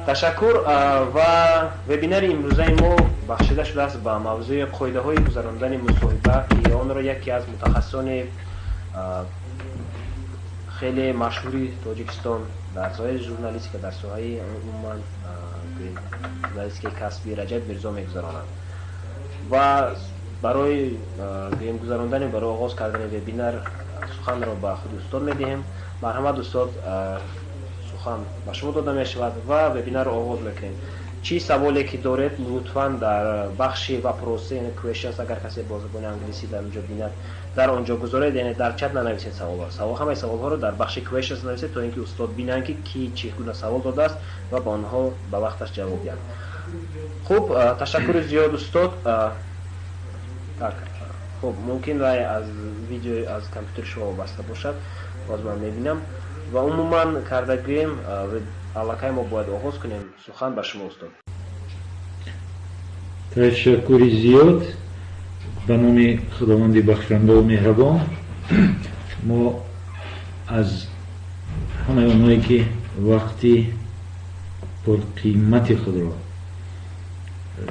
Ташаккур. Ва вебинари имрӯзаи мо бахшида шудааст ба мавзӯи қоидаҳои гузарондани мусоҳиба, ки онро яке аз мутахассисони хеле машҳури Тоҷикистон дар соҳаи журналистика, дар соҳаи умуман журналистикаи касбӣ Раҷаб Мирзо мегузаронад. Ва барои гӯем гузарондани, барои оғоз кардани вебинар суханро ба худи устод медиҳем. Марҳамат, устод, сухан ба шумо дода мешавад ва вебинарро оғоз мекунем. Чӣ саволе ки доред, лутфан дар бахши вопросы, яъне questions, агар касе бо забони англисӣ дар онҷо бинад, дар он ҷо гузоред, яъне дар чат нанависед саволҳо. Ҳамаи саволҳоро дар бахши questions нависед, то ин ки устод бинанд, ки ки чӣ гуна савол додааст ва ба онҳо ба вақташ ҷавоб диҳад. Хуб, ташаккури зиёд, устод. Так, хуб, мумкин вай аз видео аз компютери шумо вобаста бошад, боз ман мебинам. Ва умуман карда гӯем, аллакай мо бояд оғоз кунем. Сухан ба шумо, устод. Ташаккури зиёд. Ба номи Худованди бахшандаву меҳрабон. Мо аз ҳамаи онҳое, ки вақти пурқимати худро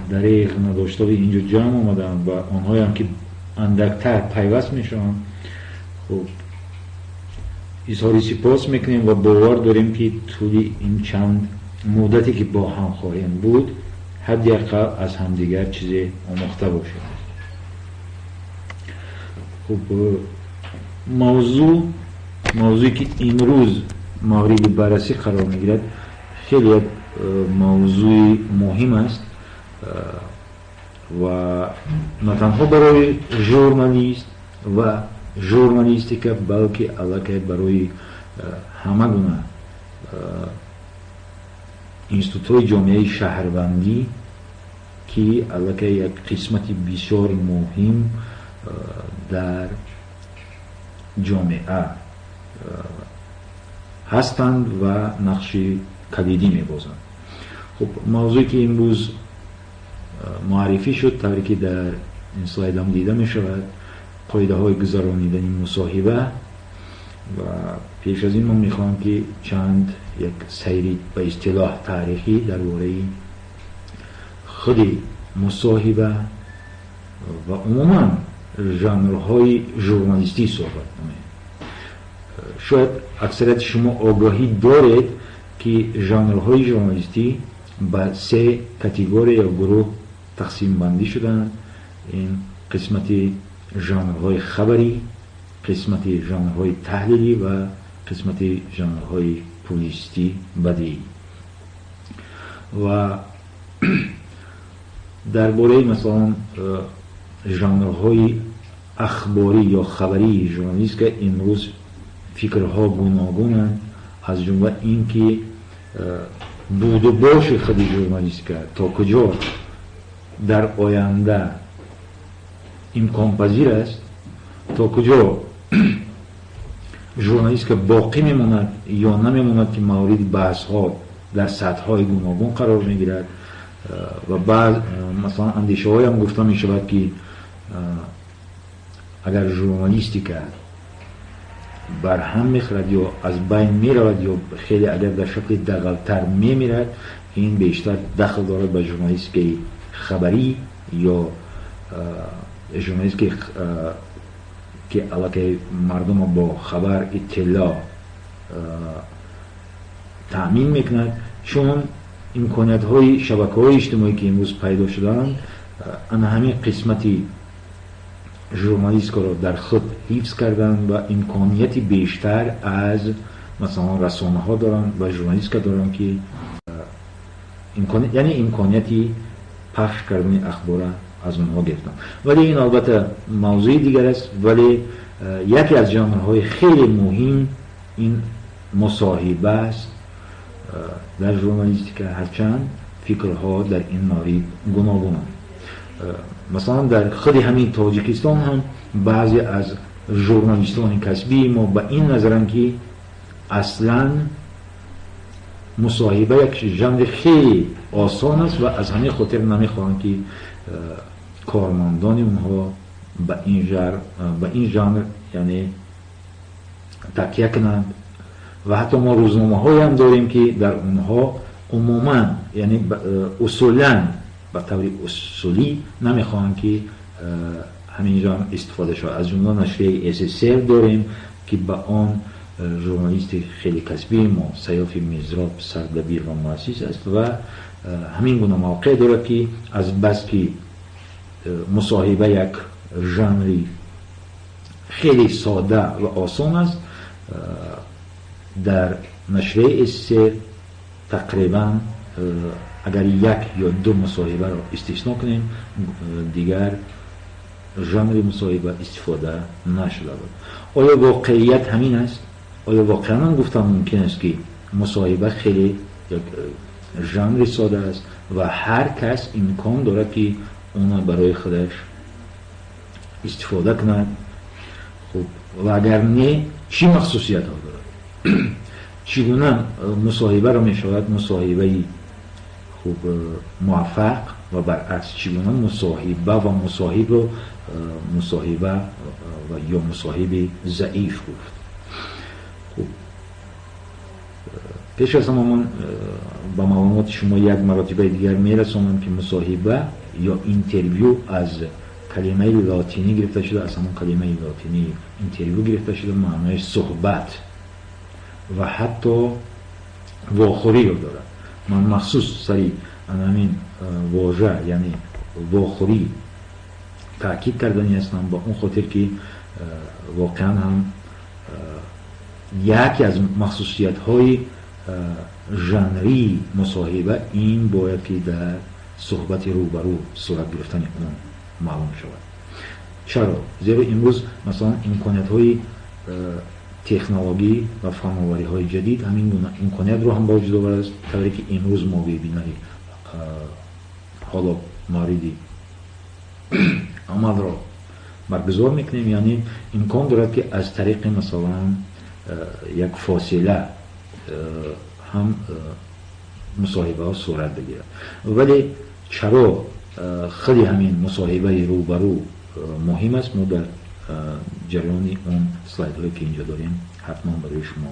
дареғ надоштави инҷо ҷамъ омаданд ва онҳоям, ки андактар пайваст мешаванд, хуб, изҳори сипос мекунем ва бовар дорем, ки тӯли ин чанд муддате, ки бо ҳам хоҳем буд, ҳадди ақал аз ҳамдигар чизе омӯхта бошем. Хуб, мавзӯе, ки имрӯз мавриди баррасӣ қарор мегирад, хеле як мавзӯи муҳим аст ва на танҳо барои журналист ва журналистика, балки аллакай барои ҳама гуна институтҳои ҷомеаи шаҳрвандӣ, ки аллакай як қисмати бисёр муҳим дар ҷомеа ҳастанд ва нақши калидӣ мебозанд. Хуб, мавзӯе, ки имрӯз муаррифӣ шуд, тавре ки дар ин слайдам дида мешавад, қоидаҳои гузаронидани мусоҳиба. Ва пеш аз ин ман мехоҳам, ки чанд як сайри ба истилоҳ таърихӣ дар бораи худи мусоҳиба ва умуман жанрҳои журналистӣ суҳбат кунем. Шояд аксарияти шумо огоҳӣ доред, ки жанрҳои журналистӣ ба се категория ё гурӯҳ тақсимбандӣ шудаанд: ин қисмати жанрҳои хабарӣ, қисмати жанрҳои таҳлилӣ ва қисмати жанрҳои публитсистӣ бадиӣ. Ва дар бораи, масалан, жанрҳои ахборӣ ё хабарии журналистика имрӯз фикрҳо гуногунанд, аз ҷумла ин ки буду боши худи журналистика то куҷо дар оянда имконпазир аст, то куҷо журналистика боқӣ мемонад ё намемонад, ки мавриди баҳсҳо дар сатҳҳои гуногун қарор мегирад. Ва баъз, масалан, андешаҳоям гуфта мешавад, ки агар журналистика барҳам мехӯрад ё аз байн меравад ё хеле агар дар шакли дағалтар мемирад, ин бештар дахл дорад ба журналистикаи хабарӣ ё журналистикаи, ки аллакай мардумро бо хабар, иттилоъ таъмин мекунад, чун имкониятҳои шабакаҳои иҷтимоӣ, ки имрӯз пайдо шудаанд, ана ҳамин қисмати журналистикаро дар худ ҳифз карданд ва имконияти бештар аз, масалан, расонаҳо доранд ва журналистика доранд, ки яъне имконияти пахш кардани ахбора аз онҳо гирифтанд. Вале ин албатта мавзӯи дигар аст. Вале яке аз жанрҳои хеле муҳим ин мусоҳиба аст дар журналистика, ҳарчанд фикрҳо дар ин маврид гуногунанд. Масалан, дар худи ҳамин Тоҷикистон ҳам баъзе аз журналистони касбии мо ба ин назаранд, ки аслан мусоҳиба як жанри хеле осон аст ва аз ҳамин хотир намехоҳанд, ки кормандони онҳо ба ин жанр, яъне, такя кунанд. Ва ҳатто мо рӯзномаҳоеам дорем, ки дар онҳо Умуман, яъне усулан, ба таври усулӣ намехоҳанд, ки ҳамин жанр истифода шавад. Аз ҷумла нашрияи СССР дорем, ки ба он журналисти хеле касбии мо Саёфи Мизроб сардабир ва муассис аст ва ҳамин гуна мавқеъ дорад, ки аз баски мусоҳиба як жанри хеле сода ва осон аст, дар нашрияи СССР тақрибан, агар як ё ду мусоҳибаро истисно кунем, дигар жанри мусоҳиба истифода нашуда буд. Оё воқеият ҳамин аст? Оё воқеан ҳам гуфтан мумкин аст, ки мусоҳиба хеле як жанри сода аст ва ҳар кас имкон дорад, ки онро барои худаш истифода кунад? Хуб, ва агар не, чӣ махсусиятҳо дорад? Чӣ гуна мусоҳибаро мешавад мусоҳибаи хуб, муваффақ ва баръакс, чӣ гуна мусоҳиба ва мусоҳибро мусоҳиба ва ё мусоҳиби заиф гуфт? Хуб, пеш аз ҳама ман ба маълумоти шумо як маротибаи дигар мерасонам, ки мусоҳиба ё интервю аз калимаи лотинӣ гирифта шуда, аз ҳамон калимаи лотинӣ интервю гирифта шуда, маънои суҳбат ва ҳатто вохӯриро дорад. Ман махсус сари ҳамин вожа, яъне вохӯрӣ, таъкид кардани ҳастам, ба он хотир ки воқеан ҳам яке аз махсусиятҳои жанрии мусоҳиба ин бояд, ки дар суҳбати рӯбарӯ сурат гирифтани он маълум шавад. Чаро? Зеро имрӯз, масалан, имкониятҳои технологӣ ва фановариҳои ҷадид ҳамин гуна имкониятро ҳам ба вуҷуд овардааст, тавре ки имрӯз мо вебинари ҳоло мавриди амалро баргузор мекунем. Яъне имкон дорад, ки аз тариқи, масалан, як фосила ҳам мусоҳибаҳо сурат бигирад. Вале чаро худи ҳамин мусоҳибаи рӯбарӯ муҳим аст, мо дар ҷараёни он слайдҳое, ки инҷо дорем, ҳатман барои шумо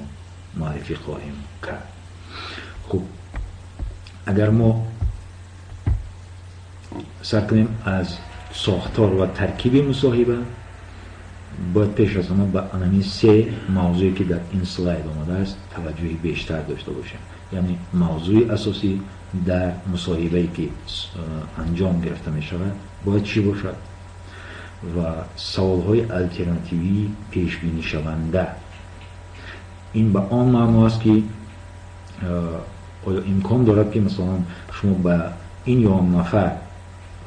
муаррифӣ хоҳем кард. Хуб, агар мо сар кунем аз сохтор ва таркиби мусоҳиба, бояд пеш аз ҳама ба ҳамин се мавзӯе, ки дар ин слайд омадааст, таваҷҷӯҳи бештар дошта бошем. Яъне мавзӯи асосӣ дар мусоҳибае, ки анҷом гирифта мешавад, бояд чӣ бошад ва саволҳои алтернативии пешбинишаванда. Ин ба он маъно аст, ки оё имкон дорад, ки, масалан, шумо ба ин ё он нафар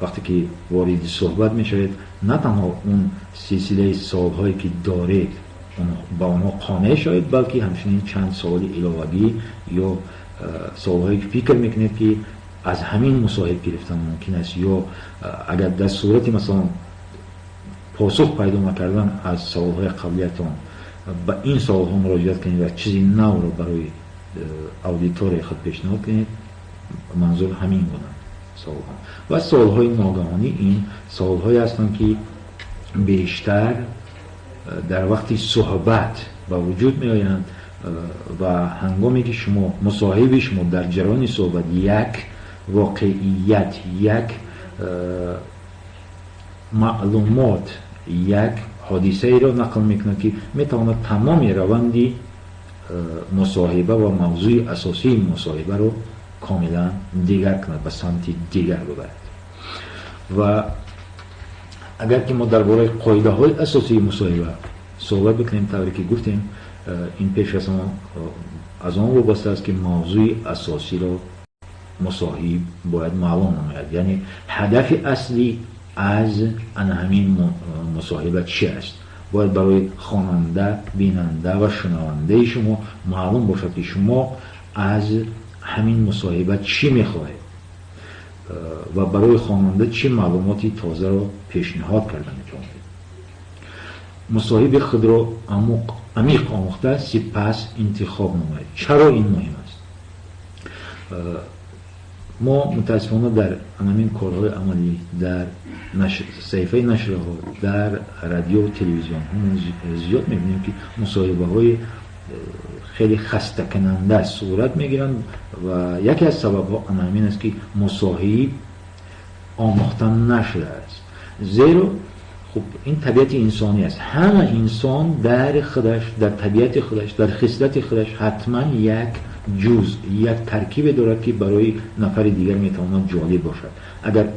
вақте ки вориди суҳбат мешавед, на танҳо он силсилаи саволҳое, ки доред, ба онҳо қонеъ шавед, балки ҳамчунин чанд саволи иловагӣ ё саволҳое, ки фикр мекунед, ки аз ҳамин мусоҳиб гирифтан мумкин аст, ё агар дар сурати, масалан, посух пайдо накардан аз саволҳои қаблиятон, ба ин саволҳо муроҷиат кунед ва чизи навро барои аудиторияи худ пешниҳод кунед. Манзур ҳамин гуна саволҳо. Ва саволҳои ногаҳонӣ ин саволҳое ҳастанд, ки бештар дар вақти суҳбат ба вуҷуд меоянд ва ҳангоме ки шумо мусоҳиби шумо дар ҷараёни суҳбат як воқеият, як маълумот, як ҳодисаеро нақл мекунад, ки метавонад тамоми раванди мусоҳиба ва мавзӯи асосии мусоҳибаро комилан дигар кунад, ба самти дигар бибарад. Ва агар ки мо дар бораи қоидаҳои асосии мусоҳиба суҳбат бикунем, тавре ки гуфтем, ин пеш аз он аз он вобаста аст, ки мавзӯи асосиро мусоҳиб бояд маълум намояд, яъне ҳадафи аслӣ аз ана ҳамин мусоҳиба чи аст. Бояд барои хонанда, бинанда ва шунавандаи шумо маълум бошад, ки шумо аз ҳамин мусоҳиба чӣ мехоҳед ва барои хонанда чӣ маълумоти тозаро пешниҳод карда метавонед. Мусоҳиби худро амиқ омӯхта, сипас интихоб намоед. Чаро ин муҳим аст? Мо мутаассифона дар ҳамин корҳои амалӣ, дар саҳифаи нашрҳо, дар радио, телевизионҳо зиёд мебинем, ки мусоҳибаҳои хеле хастакунанда сурат мегиранд ва яке аз сабабҳо ана ҳамин аст, ки мусоҳиб омӯхта нашудааст. Зеро хуб, ин табиати инсонӣ аст. Ҳама инсон дар худаш, дар табиати худаш, дар хислати худаш ҳатман як ҷузъ, як таркибе дорад, ки барои нафари дигар метавонад ҷолиб бошад. Агар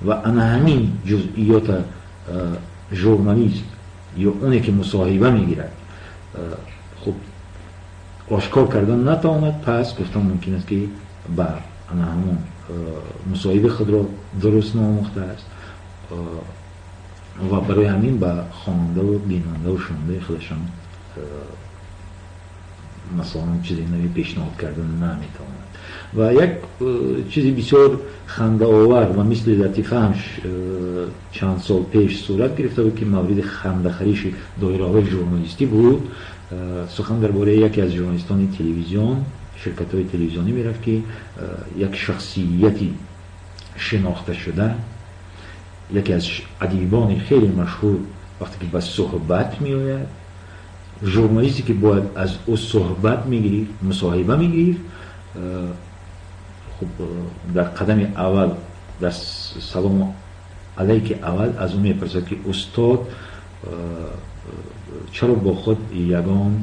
ва ана ҳамин ҷузъиёта журналист ё оне ки мусоҳиба мегирад, хуб, ошкор кардан натавонад, пас гуфтан мумкин аст, ки ба ана ҳамон мусоҳиби худро дуруст наомӯхтааст ва барои ҳамин ба хонандаву бинандаву шунандаи худашон масалан чизи нави пешниҳод кардан наметавонад. Ва як чизи бисёр хандаовар ва мисли латифа ҳам чанд сол пеш сурат гирифта буд, ки мавриди хандахариши доираҳои журналистӣ буд. Сухан дар бораи яке аз журналистони телевизион, ширкатҳои телевизионӣ мерафт, ки як шахсияти шинохташуда, яке аз адибони хеле машҳур, вақте ки ба суҳбат меояд, журналисте ки бояд аз ӯ суҳбат мегирифт, мусоҳиба мегирифт, хуб, дар қадами аввал, дар салому алайки аввал аз ӯ мепурсад, ки устод, чаро бо худ ягон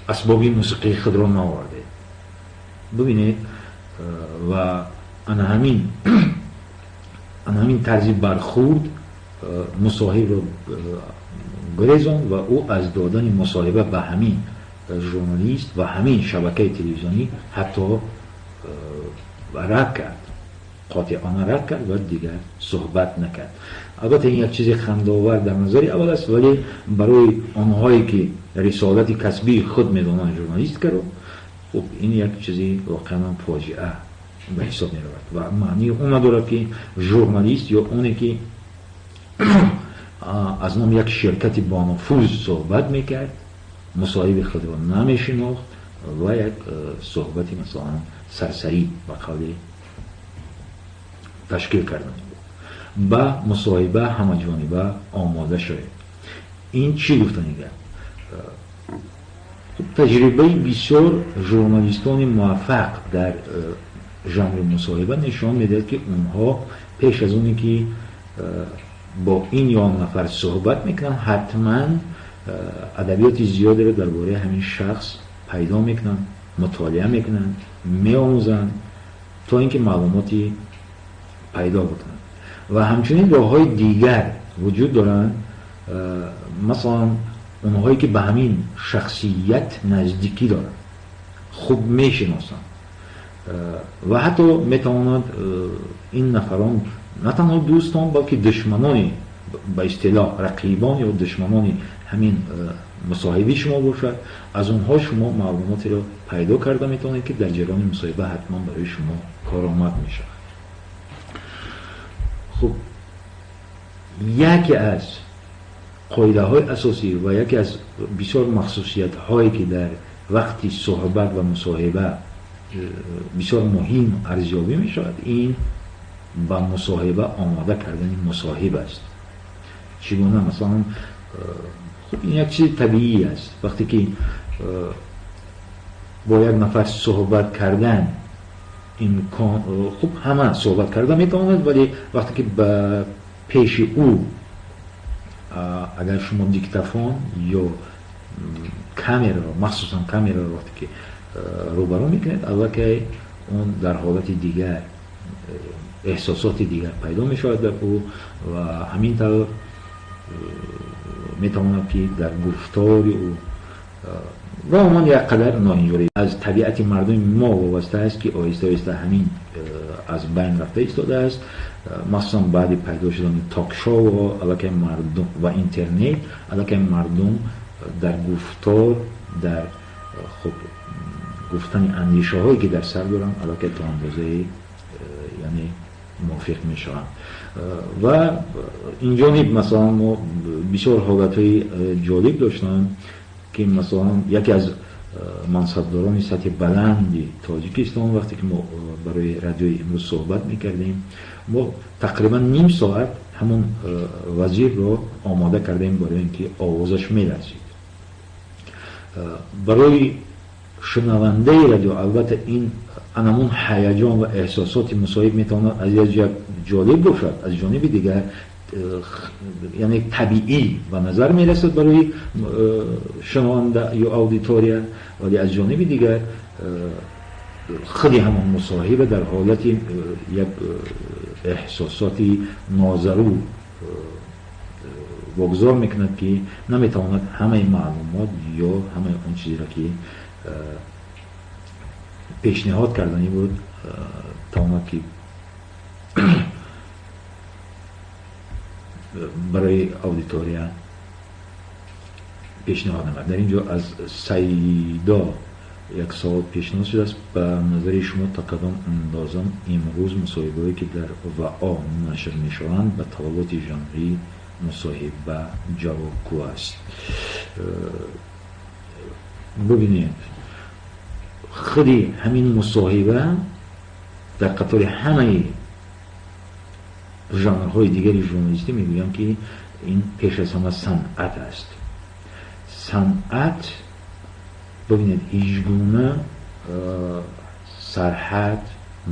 асбоби мусиқии худро наовардед? Бибинед, ва ана ҳамин тарзи бархурд мусоҳибро гурезонд ва ӯ аз додани мусоҳиба ба ҳамин журналист ва ҳамин шабакаи телевизионӣ ҳатто рад кард, қотеона рад кард ва дигар суҳбат накард. Албатта, ин як чизи хандаовар дар назари аввал аст, вале барои онҳое ки рисолати касбии худ медонанд, журналистикаро, хуб, ин як чизи воқеан фоҷиа ба ҳисоб меравад ва маънии он надорад, ки журналист ё оне ки аз номи як ширкати бонуфуз суҳбат мекард, мусоҳиби худро намешинохт ва як суҳбати масалан сарсарӣ ба қавли ташкил кардан буд. Ба мусоҳиба ҳамаҷониба омода шавед. Ин чӣ гуфтани гап? Таҷрибаи бисёр журналистони муваффақ дар жанри мусоҳиба нишон медиҳад, ки онҳо пеш аз оне ки бо ин ё он нафар суҳбат мекунанд, ҳатман адабиёти зиёдеро дар бораи ҳамин шахс пайдо мекунанд, мутолиа мекунанд, меомӯзанд, то ин ки маълумоти пайдо бикунанд. Ва ҳамчунин роҳҳои дигар вуҷуд доранд. Масалан, онҳое ки ба ҳамин шахсият наздикӣ доранд, хуб мешиносанд ва ҳатто метавонад ин нафарон на танҳо дӯстон, балки душманони, ба истилоҳ рақибон ё душманони ҳамин мусоҳиби шумо бошад, аз онҳо шумо маълумотеро пайдо карда метавонед, ки дар ҷараёни мусоҳиба ҳатман барои шумо коромад мешавад. Хуб, яке аз қоидаҳои асосӣ ва яке аз бисёр махсусиятҳое ки дар вақти суҳбат ва мусоҳиба бисёр муҳим арзёбӣ мешавад, ин ба мусоҳиба омода кардани мусоҳиб аст. Чӣ гуна? Масалан, хуб, ин як чизи табиӣ аст. Вақте ки бо як нафар суҳбат кардан имкон, хуб, ҳама суҳбат карда метавонад, вале вақте ки ба пеши ӯ агар шумо диктофон ё камераро, махсусан камераро, вақте ки рӯбарӯ мекунед, аллакай он дар ҳолати дигар, эҳсосоти дигар пайдо мешавад дар ӯ ва ҳамин тавр метавонад, ки дар гуфтори ӯ ва умуман як қадар ноҳанҷорӣ. Аз табиати мардуми мо вобаста аст, ки оҳиста оҳиста ҳамин аз байн рафта истодааст. Махсусан баъди пайдо шудани ток-шоу аллакай мардум ва интернет, аллакай мардум дар гуфтор, дар, хуб, гуфтани андешаҳое ки дар сар доранд, аллакай то андозаи, яъне, мувофиқ мешаванд. Ва инҷониб, масалан, мо бисёр ҳолатҳои ҷолиб доштам, ки масалан яке аз мансабдорони сатҳи баланди Тоҷикистон вақте ки мо барои радиои имрӯз суҳбат мекардем, мо тақрибан ним соат ҳамон вазирро омода кардем барои ин ки овозаш меларзид. Барои шунавандаи радио албатта ин анамун ҳаяҷон ва эҳсосоти мусоҳиб метавонад аз як ҷиҳат ҷолиб бошад, аз ҷониби дигар яъне табиӣ ба назар мерасад барои шунаванда ё аудитория, вале аз ҷониби дигар худи ҳамон мусоҳиба дар ҳолати як эҳсосоти нозарур вогузор мекунад, ки наметавонад ҳамаи маълумот ё ҳамаи он чизеро ки пешниҳод карданӣ буд тавонад ки барои аудитория пешниҳод намояд. Дар ин ҷо аз Саидо як савол пешниҳод шудааст: ба назари шумо то кадом андоза имрӯз мусоҳибаҳое ки дар ВАО нашр мешаванд ба талаботи жанрӣ мусоҳиба ҷавобгӯ аст? Бубинед, худи ҳамин мусоҳиба дар қатори ҳамаи жанрҳои дигари журналистӣ мегӯям ки ин пеш аз ҳама санъат аст. Санъат, бубинед, ҳеҷ гуна сарҳад,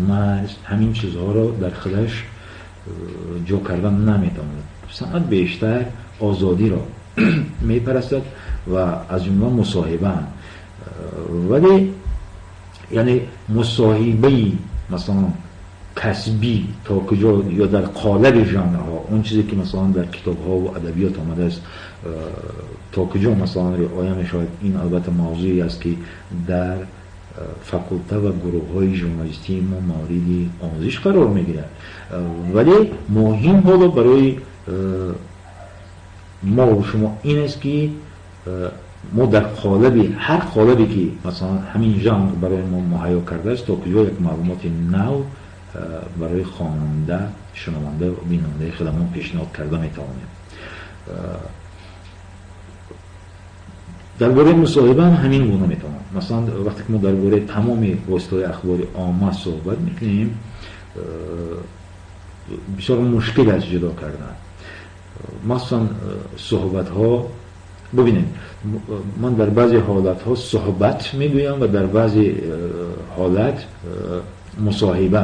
марз, ҳамин чизҳоро дар худаш ҷо кардан наметавонад. Санъат бештар озодиро мепарастад ва аз ҷумла мусоҳиба. Вале яъне мусоҳибаи масалан касбӣ то куҷо ё дар қолаби жанрҳо, он чизе ки масалан дар китобҳо ва адабиёт омадааст то куҷо масалан риоя мешавад, ин албатта мавзӯе аст ки дар факулта ва гурӯҳҳои журналистии мо мавриди омӯзиш қарор мегирад. Вале муҳим ҳоло барои мо ва шумо ин аст ки мо дар қолаби ҳар қолабе ки масалан ҳамин жанр барои мо муҳайё кардааст то куҷо як маълумоти нав барои хонанда, шунаванда ва бинандаи худамон пешниҳод карда метавонем. Дар бораи мусоҳиба ҳам ҳамин гуна метавонам. Масалан вақте ки мо дар бораи тамоми воситаҳои ахбори омма суҳбат мекунем, бисёр мушкил аст ҷудо кардан. Махсусан суҳбатҳо, бубинед, ман дар баъзе ҳолатҳо суҳбат мегӯям ва дар баъзе ҳолат мусоҳиба.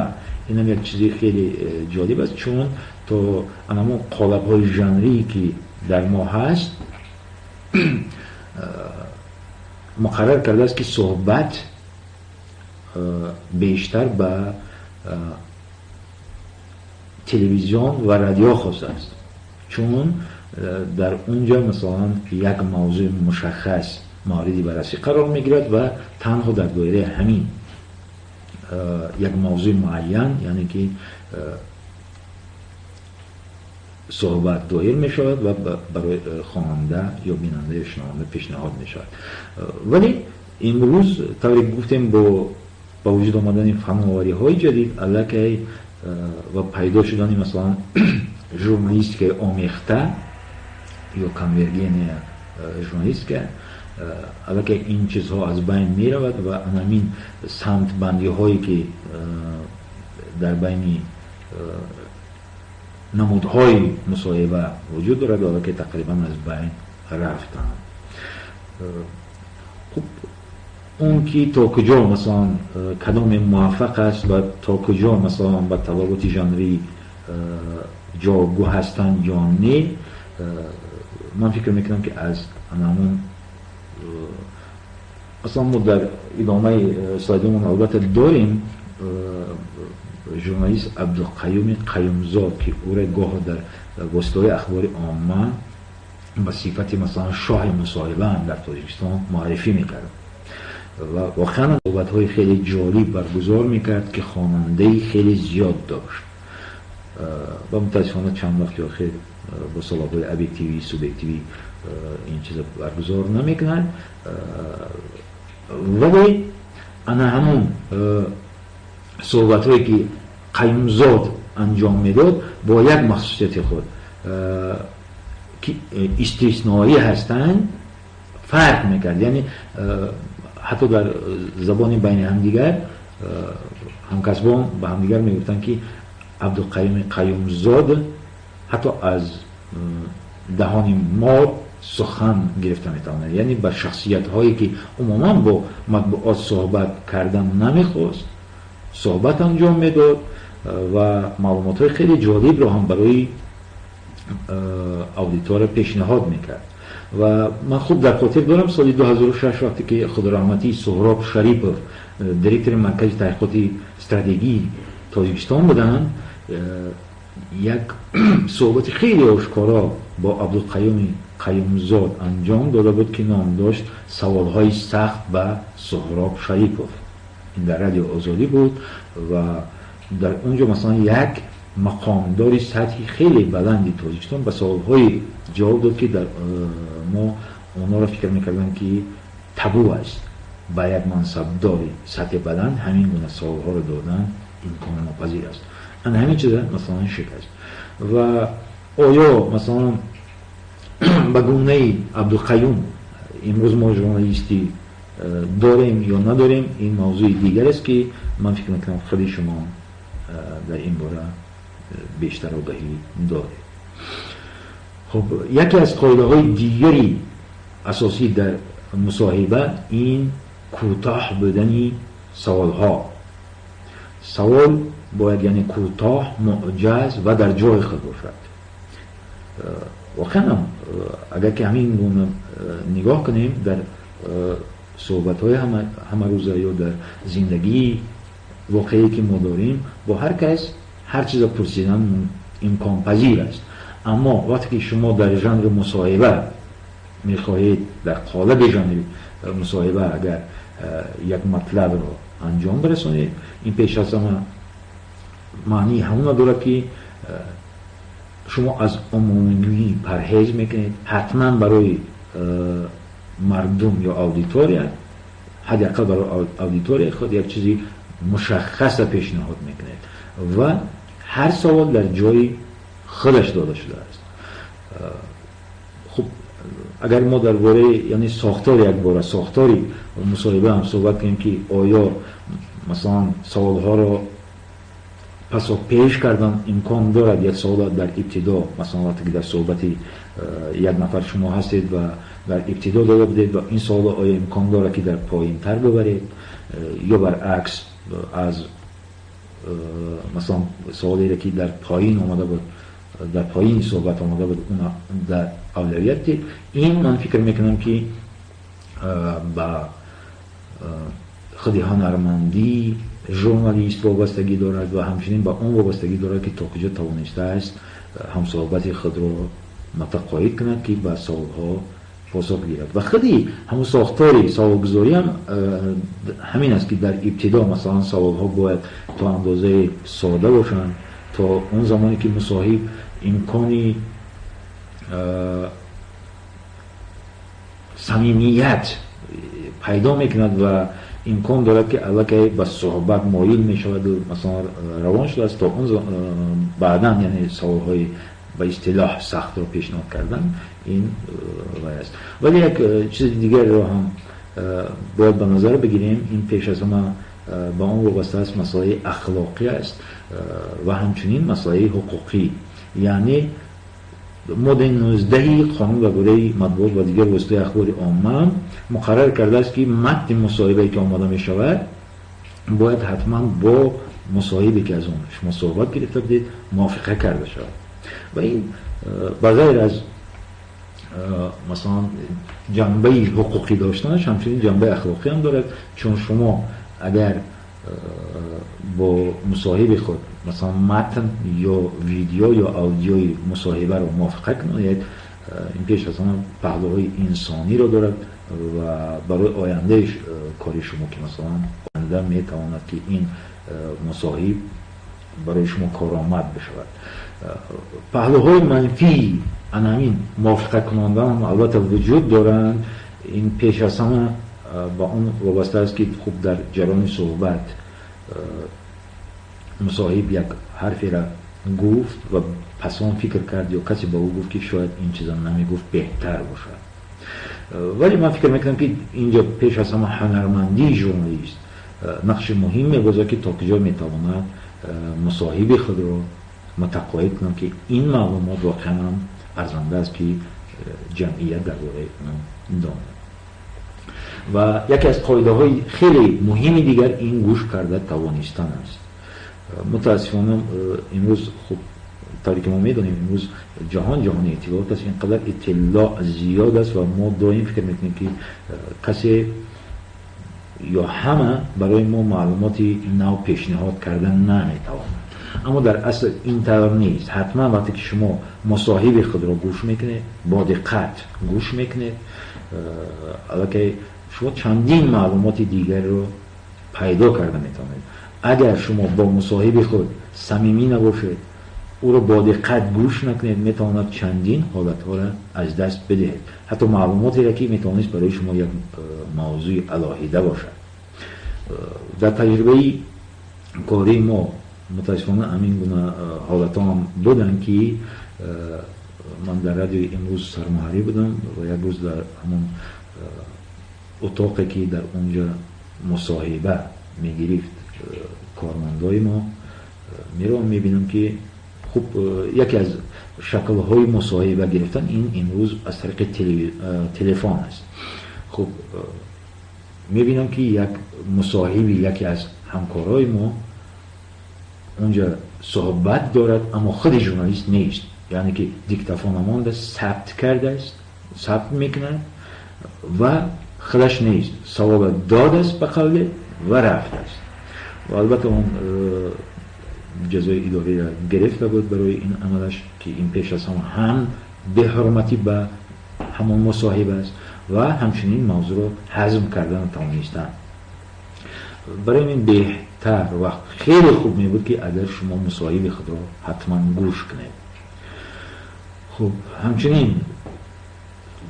Инам як чизи хеле ҷолиб аст, чун то анамон қолабҳои жанрӣ ки дар мо ҳаст муқаррар кардааст ки суҳбат бештар ба телевизион ва радио хос аст, чун дар унҷо масалан як мавзӯи мушаххас мавриди баррасӣ қарор мегирад ва танҳо дар доираи ҳамин як мавзӯи муайян, яъне ки суҳбат доир мешавад ва барои хонанда ё бинанда ё шунаванда пешниҳод мешавад. Вале имрӯз тавре гуфтем бо ба вуҷуд омадани фановариҳои ҷадид аллакай ва пайдо шудани масалан журналистикаи омехта ё конвергения журналистика, аллакай ин чизҳо аз байн меравад ва анамин самтбандиҳое ки дар байни намудҳои мусоҳиба вуҷуд дорад, аллакай тақрибан аз байн рафтанд. Хуб, он ки то куҷо масалан кадоме муваффақ аст ва то куҷо масалан ба талаботи жанрӣ ҷавобгӯ ҳастанд ё не, ман фикр мекунам ки аз анамон аслан мо дар идомаи слайдомон албатта дорем журналист Абдуқаюми Қаюмзод, ки ӯро гоҳо дар воситаҳои ахбори омма ба сифати масалан шоҳи мусоҳиба дар Тоҷикистон муаррифӣ мекард ва воқеан суҳбатҳои хеле ҷолиб баргузор мекард ки хонандаи хеле зиёд дошт. Ва мутаассифона чанд вақти охир бо сабабҳои объективӣ, субъективӣ ин чиза баргузор намекунад. Вале ана ҳамон суҳбатҳое ки Қаюмзод анҷом медод бо як махсусияти худ ки истисноӣ ҳастанд фарқ мекард. Яъне Ҳатто дар забони байни ҳамдигар ҳамкасбон ба ҳамдигар мегуфтанд, ки Абдуқаюми Қаюмзод ҳатто аз даҳони мор сухан гирифта метавонад. Яъне ба шахсиятҳое ки умуман бо матбуот суҳбат кардан намехост, суҳбат анҷом медод ва маълумотҳои хеле ҷолибро ҳам барои аудитория пешниҳод мекард. Ва ман хуб дар хотир дорам соли 2006 вақте ки худораҳматии Суҳроб Шарипов директори Маркази таҳқиқоти стратегии Тоҷикистон буданд, як суҳбати хеле ошкоро бо Абдуқаюми Қаюмзод анҷом дода буд, ки ном дошт «Саволҳои сахт ба Суҳроб Шарипов». Ин дар Радио Озодӣ буд ва дар он ҷо масалан як мақомдори сатҳи хеле баланди Тоҷикистон ба саволҳое ҷавоб дод, ки дар мо онҳоро фикр мекардем, ки табу аст ба як мансабдори сатҳи баланд ҳамин гуна саволҳоро додан имконнопазир аст. Ана ҳамин чиза масалан шикаст. Ва оё масалан ба гунаи Абдуқаюм имрӯз мо журналистӣ дорем ё надорем, ин мавзӯи дигар аст, ки ман фикр мекунам, худи шумо дар ин бора бештар огаҳӣ доред. Хуб, яке аз қоидаҳои дигари асосӣ дар мусоҳиба ин кӯтоҳ будани саволҳо. Савол бояд, яъне, кӯтоҳ, муҷаз ва дар ҷои худ бошад. Воқеан ҳам, агар ки ҳамин гуна нигоҳ кунем, дар суҳбатҳои ҳамарӯза ё дар зиндагии воқеие ки мо дорем, бо ҳар кас ҳар чиза пурсидан имконпазир аст. Аммо вақте ки шумо дар жанри мусоҳиба мехоҳед, дар қолаби жанри мусоҳиба агар як матлабро анҷом برسонед, ин пеш аз ҳама маънии ҳамона дорад, ки шумо аз умумигӯӣ парҳез мекунед. Ҳатман барои мардум ё аудитория, ҳадди ақал барои аудиторияи худ як чизи мушаххаса пешниҳод мекунед ва ҳар савол дар ҷои худаш дода шудааст. Хуб, агар мо дар бораи, яъне, сохтори, як бора сохтори мусоҳиба ҳам суҳбат кунем, ки оё масалан саволҳоро пасо пеш кардан имкон дорад, як савол дар ибтидо, масалан вақте ки дар суҳбати як нафар шумо ҳастед ва дар ибтидо дода будед ва ин саволро оё имкон дорад, ки дар поинтар бибаред, ё баръакс, аз масалан саволере ки дар поин омада буд, дар поини суҳбат омада буд, он дар авлавият? Ин ман фикр мекунам, ки ба худи ҳунармандии журналист вобастагӣ дорад ва ҳамчунин ба он вобастагӣ дорад, ки то куҷо тавонистааст ҳамсуҳбати худро мутақоид кунад, ки ба саволҳо посух гирад. Ва худи ҳамун сохтори саволгузорӣ ҳам ҳамин аст, ки дар ибтидо масалан саволҳо бояд то андозаи сода бошанд, то он замоне ки мусоҳиб имкони самимият пайдо мекунад ва имкон дорад, ки аллакай ба суҳбат моил мешаваду масалан равон шудааст, то он баъдан, яъне, саволҳои ба истилоҳ сахтро пешниҳод кардан ин вай аст. Вале як чизи дигарро ҳам бояд ба назар бигирем. Ин пеш аз ҳама ба он вобаста аст, масъалаи ахлоқӣ аст ва ҳамчунин масъалаи ҳуқуқӣ. Яъне моддаи 19-и қонун дар бораи матбуот ва дигар воситаи ахбори омма муқаррар кардааст, ки матни мусоҳибае ки омода мешавад, бояд ҳатман бо мусоҳибе, ки аз он шумо суҳбат гирифта будед, мувофиқа карда шавад. Ва ин ба ғайр аз масалан ҷанбаи ҳуқуқӣ доштанаш, ҳамчунин ҷанбаи ахлоқӣ ҳам дорад, чун шумо агар бо мусоҳиби худ масалан матн ё видео ё аудиои мусоҳибаро мувофиқа кунед, ин пеш аз ҳама паҳлӯҳои инсониро дорад ва барои ояндаи кори шумо, ки масалан оянда метавонад, ки ин мусоҳиб барои шумо коромад бишавад. Паҳлӯҳои манфии ана ҳамин мувофиқа кунондан ҳам албатта вуҷуд доранд. Ин пеш аз ҳама ба он вобаста аст, ки хуб, дар ҷараёни суҳбат мусоҳиб як ҳарферо гуфт ва пас он фикр кард ё касе ба ӯ гуфт, ки шояд ин чиза намегуфт беҳтар бошад. Вале ман фикр мекунам, ки инҷо пеш аз ҳама ҳунармандии журналист нақши муҳим мебозад, ки то куҷо метавонад мусоҳиби худро мутақоид кунад, ки ин маълумот воқеан ҳам арзанда аст, ки ҷамъият дар бораи он донад. Ва яке аз қоидаҳои хеле муҳими дигар ин гӯш карда тавонистан аст. Мутаассифона, имрӯз, хуб, тавре ки мо медонем, имрӯз ҷаҳон ҷаҳони иттилоот аст, инқадар иттилоъ зиёд аст ва мо доим фикр мекунем, ки касе ё ҳама барои мо маълумоти нав пешниҳод карда наметавонад. Аммо дар асл ин тавр нест. Ҳатман вақте ки шумо мусоҳиби худро гӯш мекунед, бо диққат гӯш мекунед, аллакай шумо чандин маълумоти дигарро пайдо карда метавонед. Агар шумо бо мусоҳиби худ самимӣ набошед, ӯро бо диққат гӯш накунед, метавонад чандин ҳолатҳоро аз даст бидиҳед, ҳатто маълумотеро, ки метавонист барои шумо як мавзӯи алоҳида бошад. Дар таҷрибаи кории мо, мутаассифона, ҳамин гуна ҳолатҳо ҳам буданд, ки ман дар радиои Имрӯз сармуҳаррир будам ва як рӯз дар ҳамон утоқе, ки дар онҷа мусоҳиба мегирифт кормандои мо, меравам, мебинам, ки хуб, яке аз шаклҳои мусоҳиба гирифтан ин имрӯз аз тариқи телефон аст. Хуб, мебинам, ки як мусоҳиби яке аз ҳамкорои мо онҷа суҳбат дорад, аммо худи журналист нест, яъне ки диктофона монда, сабт кардааст, сабт мекунад ва худаш нест, савола додааст ба қавле ва рафтааст. Ва албатта он ҷазои идориро гирифта буд барои ин амалаш, ки ин пеш аз ҳама ҳам беҳурматӣ ба ҳамон мусоҳиба аст ва ҳамчунин мавзӯъро ҳазм кардан тавонистан. Барои ин беҳтар ва хеле хуб мебуд, ки агар шумо мусоҳиби худро ҳатман гӯш кунед. Хуб, ҳамчунин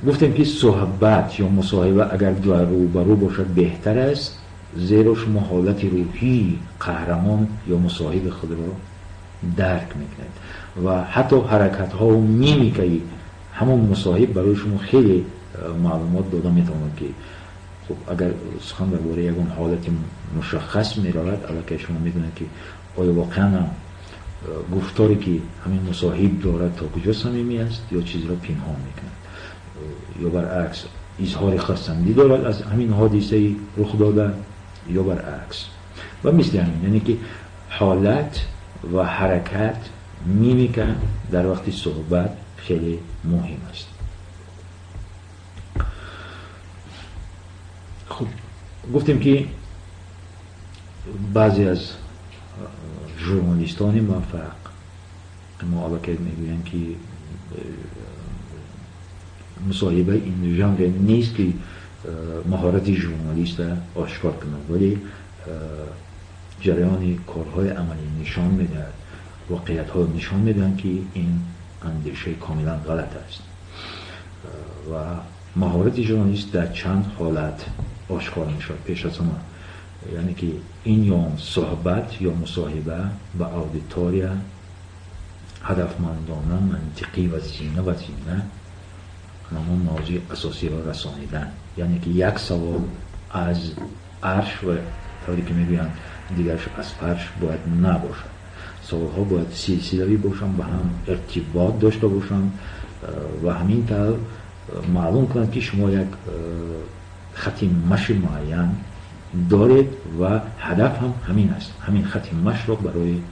гуфтем, ки суҳбат ё мусоҳиба агар рӯбарӯ бошад, беҳтар аст, зеро шумо ҳолати рӯҳии қаҳрамон ё мусоҳиби худро дарк мекунед ва ҳатто ҳаракатҳову мимикаи ҳамон мусоҳиб барои шумо хеле маълумот дода метавонад, ки хуб, агар сухан дар бораи ягон ҳолати мушаххас меравад, аллакай шумо медонед, ки оё воқеан ҳам гуфторе, ки ҳамин мусоҳиб дорад, то куҷо самимӣ аст ё чизро пинҳон мекунад, ё баръакс изҳори хурсандӣ дорад аз ҳамин ҳодисаи рух дода ё баръакс ва мисли ҳамин. Яъне ки ҳолат ва ҳаракат, мимика дар вақти суҳбат хеле муҳим аст. Хуб, гуфтем, ки баъзе аз журналистони муваффақ мо аллакай мегӯянд, ки мусоҳиба ин жанре нест, ки маҳорати журналиста ошкор кунад, вале ҷараёни корҳои амалӣ нишон медиҳад, воқеиятҳо нишон медиҳанд, ки ин андешаи комилан ғалат аст ва маҳорати журналист дар чанд ҳолат ошкор мешавад. Пеш аз ҳама, яъне ки ин ё суҳбат ё мусоҳиба ба аудитория ҳадафмандона, мантиқӣ ва зина ба зина ҳамон мавзӯи асосиро расонидан, яъне ки як савол аз арш ва, тавре ки мегӯянд, дигараш аз фарш бояд набошад. Саволҳо бояд силсилавӣ бошанд, ба ҳам иртибот дошта бошанд ва ҳамин тавр маълум кунанд, ки шумо як хати маши муайян доред ва ҳадаф ҳам ҳамин аст, ҳамин хати машро барои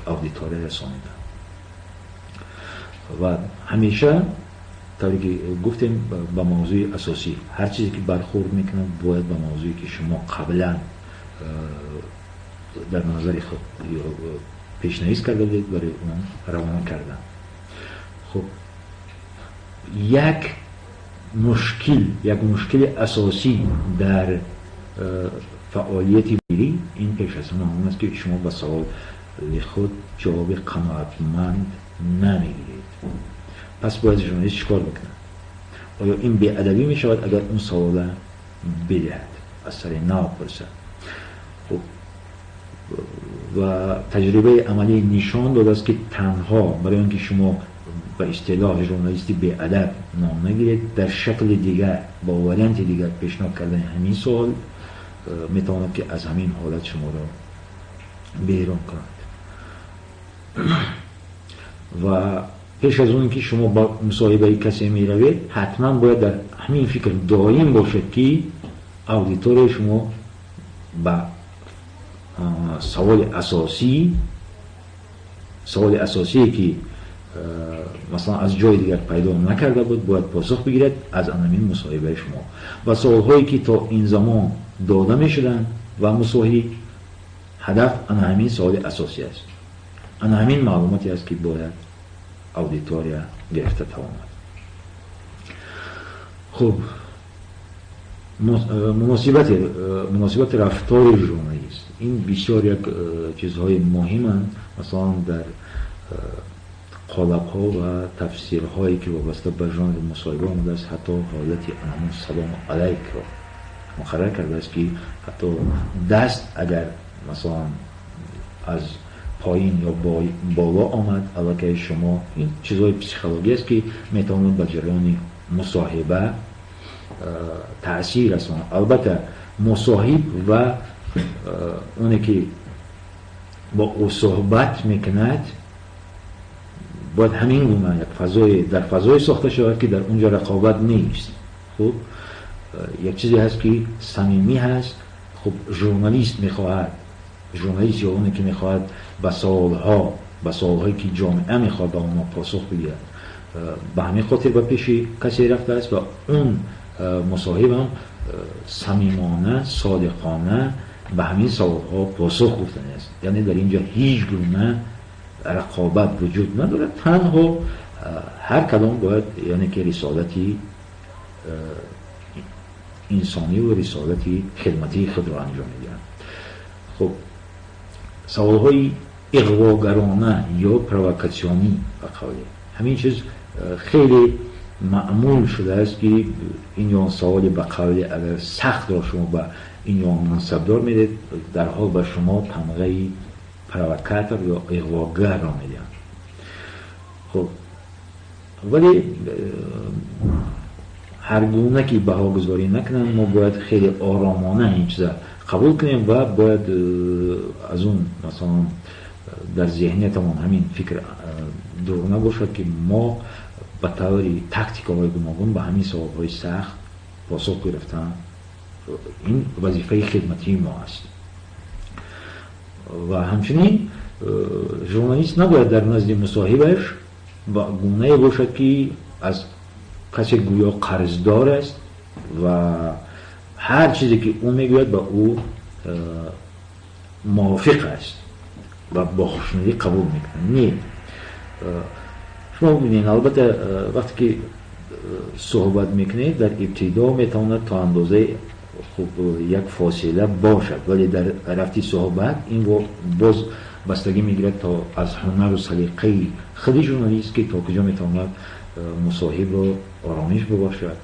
аудитория расонидан. Ва ҳамеша, тавре ки гуфтем, ба мавзӯи асосӣ ҳар чизе ки бархӯрд мекунад, бояд ба мавзӯе, ки шумо қаблан дар назари худ пешнавис карда будед, барои он равона кардан. Хуб, як мушкили асосӣ дар фаъолияти мирӣ ин пеш аз ҳама он аст, ки шумо ба саволи худ ҷавоби қаноатманд намегиред. Пас бояд журналист чӣ кор бикунад? Оё ин беадабӣ мешавад, агар он савола бидиҳад, аз сари нав пурсад? Хуб, ва таҷрибаи амалӣ нишон додааст, ки танҳо барои он ки шумо ба истилоҳ журналисти беадаб ном нагиред, дар шакли дигар бо варианти дигар пешниҳод кардани ҳамин суол метавонад ки аз ҳамин ҳолат шуморо берун кунад. Ва пеш аз он ки шумо ба мусоҳибаи касе меравед, ҳатман бояд дар ҳамин фикр доим бошад, ки аудиторияи шумо ба саволи асосие ки масалан аз ҷои дигар пайдо накарда буд, бояд посух бигирад аз ҳамин мусоҳибаи шумо. Ва саволҳое ки то ин замон дода мешуданд ва мусоҳиб, ҳадаф ана ҳамин саволи асосӣ аст, ана ҳамин маълумоте аст ки бояд аудитория гирифта тавонад. Хуб, муносибати рафтори журналист, ин бисёр як чизҳои муҳиманд. Масалан, дар қолабҳо ва тафсирҳое ки вобаста ба жанри мусоҳиба омадааст, ҳатто ҳолати ҳамон салому алайкро муқаррар кардааст, ки ҳатто даст агар масалан аз поин ё боло омад, аллакай шумо, ин чизҳои психология аст ки метавонад ба ҷараёни мусоҳиба таъсир расонад. Албатта мусоҳиб ва оне ки бо ӯ суҳбат мекунад бояд ҳамин гуна як фазое дар фазое сохта шавад ки дар онҷо рақобат нест. Хуб, як чизе ҳаст ки самимӣ ҳаст. Хуб, журналист мехоҳад, журналист ё оне ки мехоҳад ба саволҳое ки ҷомеа мехоҳад ба онҳо посух бидиҳад, ба ҳамин хотир ба пеши касе рафтааст ва он мусоҳибам самимона, содиқона ба ҳамин саволҳо посух гуфтани аст. Яъне дар инҷо ҳеҷ гуна рақобат вуҷуд надорад, танҳо ҳар кадом бояд, яъне ки рисолати инсонӣ ва рисолати хидматии худро анҷом медиҳанд. Хуб, саволҳои иғвогарона ё провокатсионӣ ба қавле, ҳамин чиз хеле маъмул шудааст ки ин ё саволе ба қавле агар сахтро шумо ба ин ё мансабдор медиҳед, дар ҳол ба шумо тамғаи провокатор ё иғвогарро медиҳанд. Хуб, вале ҳар гуна ки баҳогузорӣ накунанд, мо бояд хеле оромона ин чиза қабул кунем ва бояд аз он масалан дар зеҳниятамон ҳамин фикр дур набошад ки мо ба таври тактикаҳои гуногун ба ҳамин саволҳои сахт посух гирифтан, ин вазифаи хидматии мо аст. Ва ҳамчунин журналист набояд дар назди мусоҳибаш ба гунае бошад ки аз касе гӯё қарздор аст ва ҳар чизе ки ӯ мегӯяд ба ӯ мувофиқ аст ва бо хушнудӣ қабул мекунад. Не, шумо бибинед, албатта вақте ки суҳбат мекунед, дар ибтидо метавонад то андозаи хуб як фосила бошад, вале дар рафти суҳбат ин боз бастагӣ мегирад то аз ҳунару салиқаи худи журналист ки то куҷо метавонад мусоҳибро оромиш бибахшад,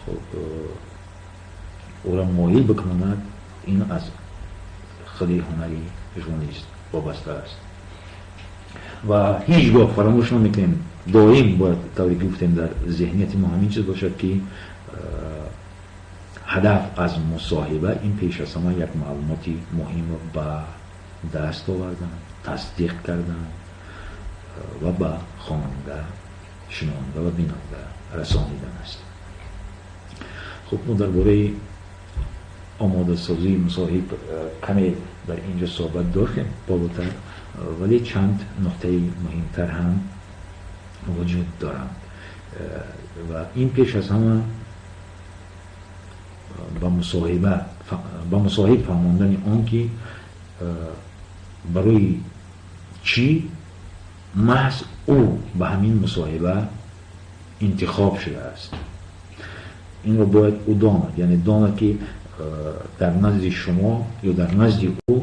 хуб ӯро моил бикунад, ин аз худи ҳунари журналист вобаста аст. Ва ҳеҷ гоҳ фаромӯш намекунем, доим бояд тавре ки гуфтем дар зеҳнияти мо ҳамин чиз бошад ки ҳадаф аз мусоҳиба ин пеш аз ҳама як маълумоти муҳимро ба даст овардан, тасдиқ кардан ва ба хонанда, шунаванда ва бинанда расонидан аст. Хуб, мо дар бораи омодасозии мусоҳиб каме дар инҷо суҳбат доштем болотар, вале чанд нуқтаи муҳимтар ҳам вуҷуд доранд ва ин пеш аз ҳама ба мусоҳиб фаҳмондани он ки барои чӣ маҳз ӯ ба ҳамин мусоҳиба интихоб шудааст. Инро бояд ӯ донад, яъне донад ки дар назди шумо ё дар назди ӯ,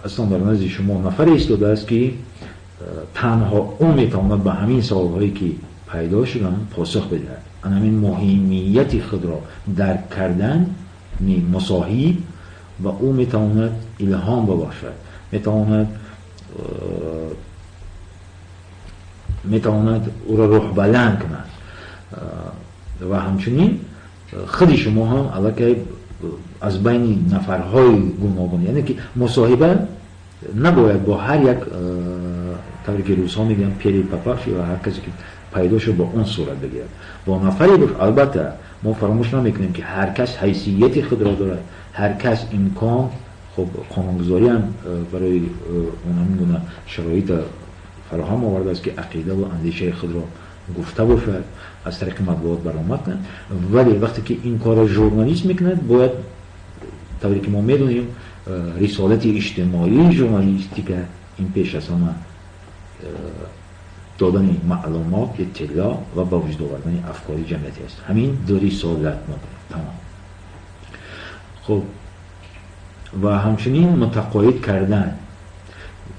аслан дар назди шумо нафаре истодааст ки танҳо ӯ метавонад ба ҳамин саволҳое ки пайдо шуданд посух бидиҳад. Ан ҳамин муҳимияти худро дарк кардани мусоҳиб ва ӯ метавонад илҳом бибахшад, метавонад метавонад ӯро рӯҳбаланд кунад ва ҳамчунин худи шумо ҳам аллакай аз байни нафарҳои гуногун, яъне ки мусоҳиба набояд бо ҳар як, тавре ки русҳо мегӯянд, первый попавший ва ҳар касе ки пайдо шуд бо он сурат бигирад, бо нафаре бош. Албатта мо фаромӯш намекунем, ки ҳар кас ҳайсияти худро дорад, ҳар кас имкон, хуб, қонунгузорӣ ҳам барои он ҳамин гуна шароит фароҳам овардааст, ки ақида ва андешаи худро гуфта бошад, аз тариқи матбуот баромад кунад. Вале вақте ки ин корро журналист мекунад, бояд, тавре ки мо медонем, рисолати иҷтимоии журналистика ин пеш аз ҳама додани маълумот, иттилоъ ва ба вуҷуд овардани афкори ҷамъиятӣ аст. Ҳамин ду рисолат мо дорем, тамом. Хуб, ва ҳамчунин мутақоид кардан,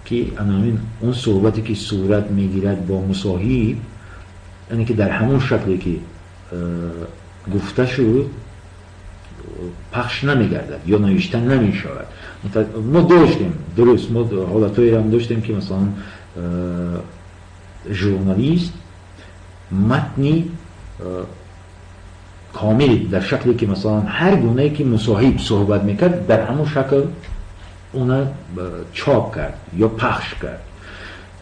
ки ҳамин он суҳбате ки сурат мегирад бо мусоҳиб, яъне ки дар ҳамон шакле ки гуфта шуд, пахш намегардад ё навишта намешавад. Мо доштем, дуруст, мо ҳолатҳоеро ҳам доштем, ки масалан журналист матни комил дар шакле ки масалан ҳар гунае ки мусоҳиб суҳбат мекард, дар ҳамон шакл уна чоп кард ё пахш кард.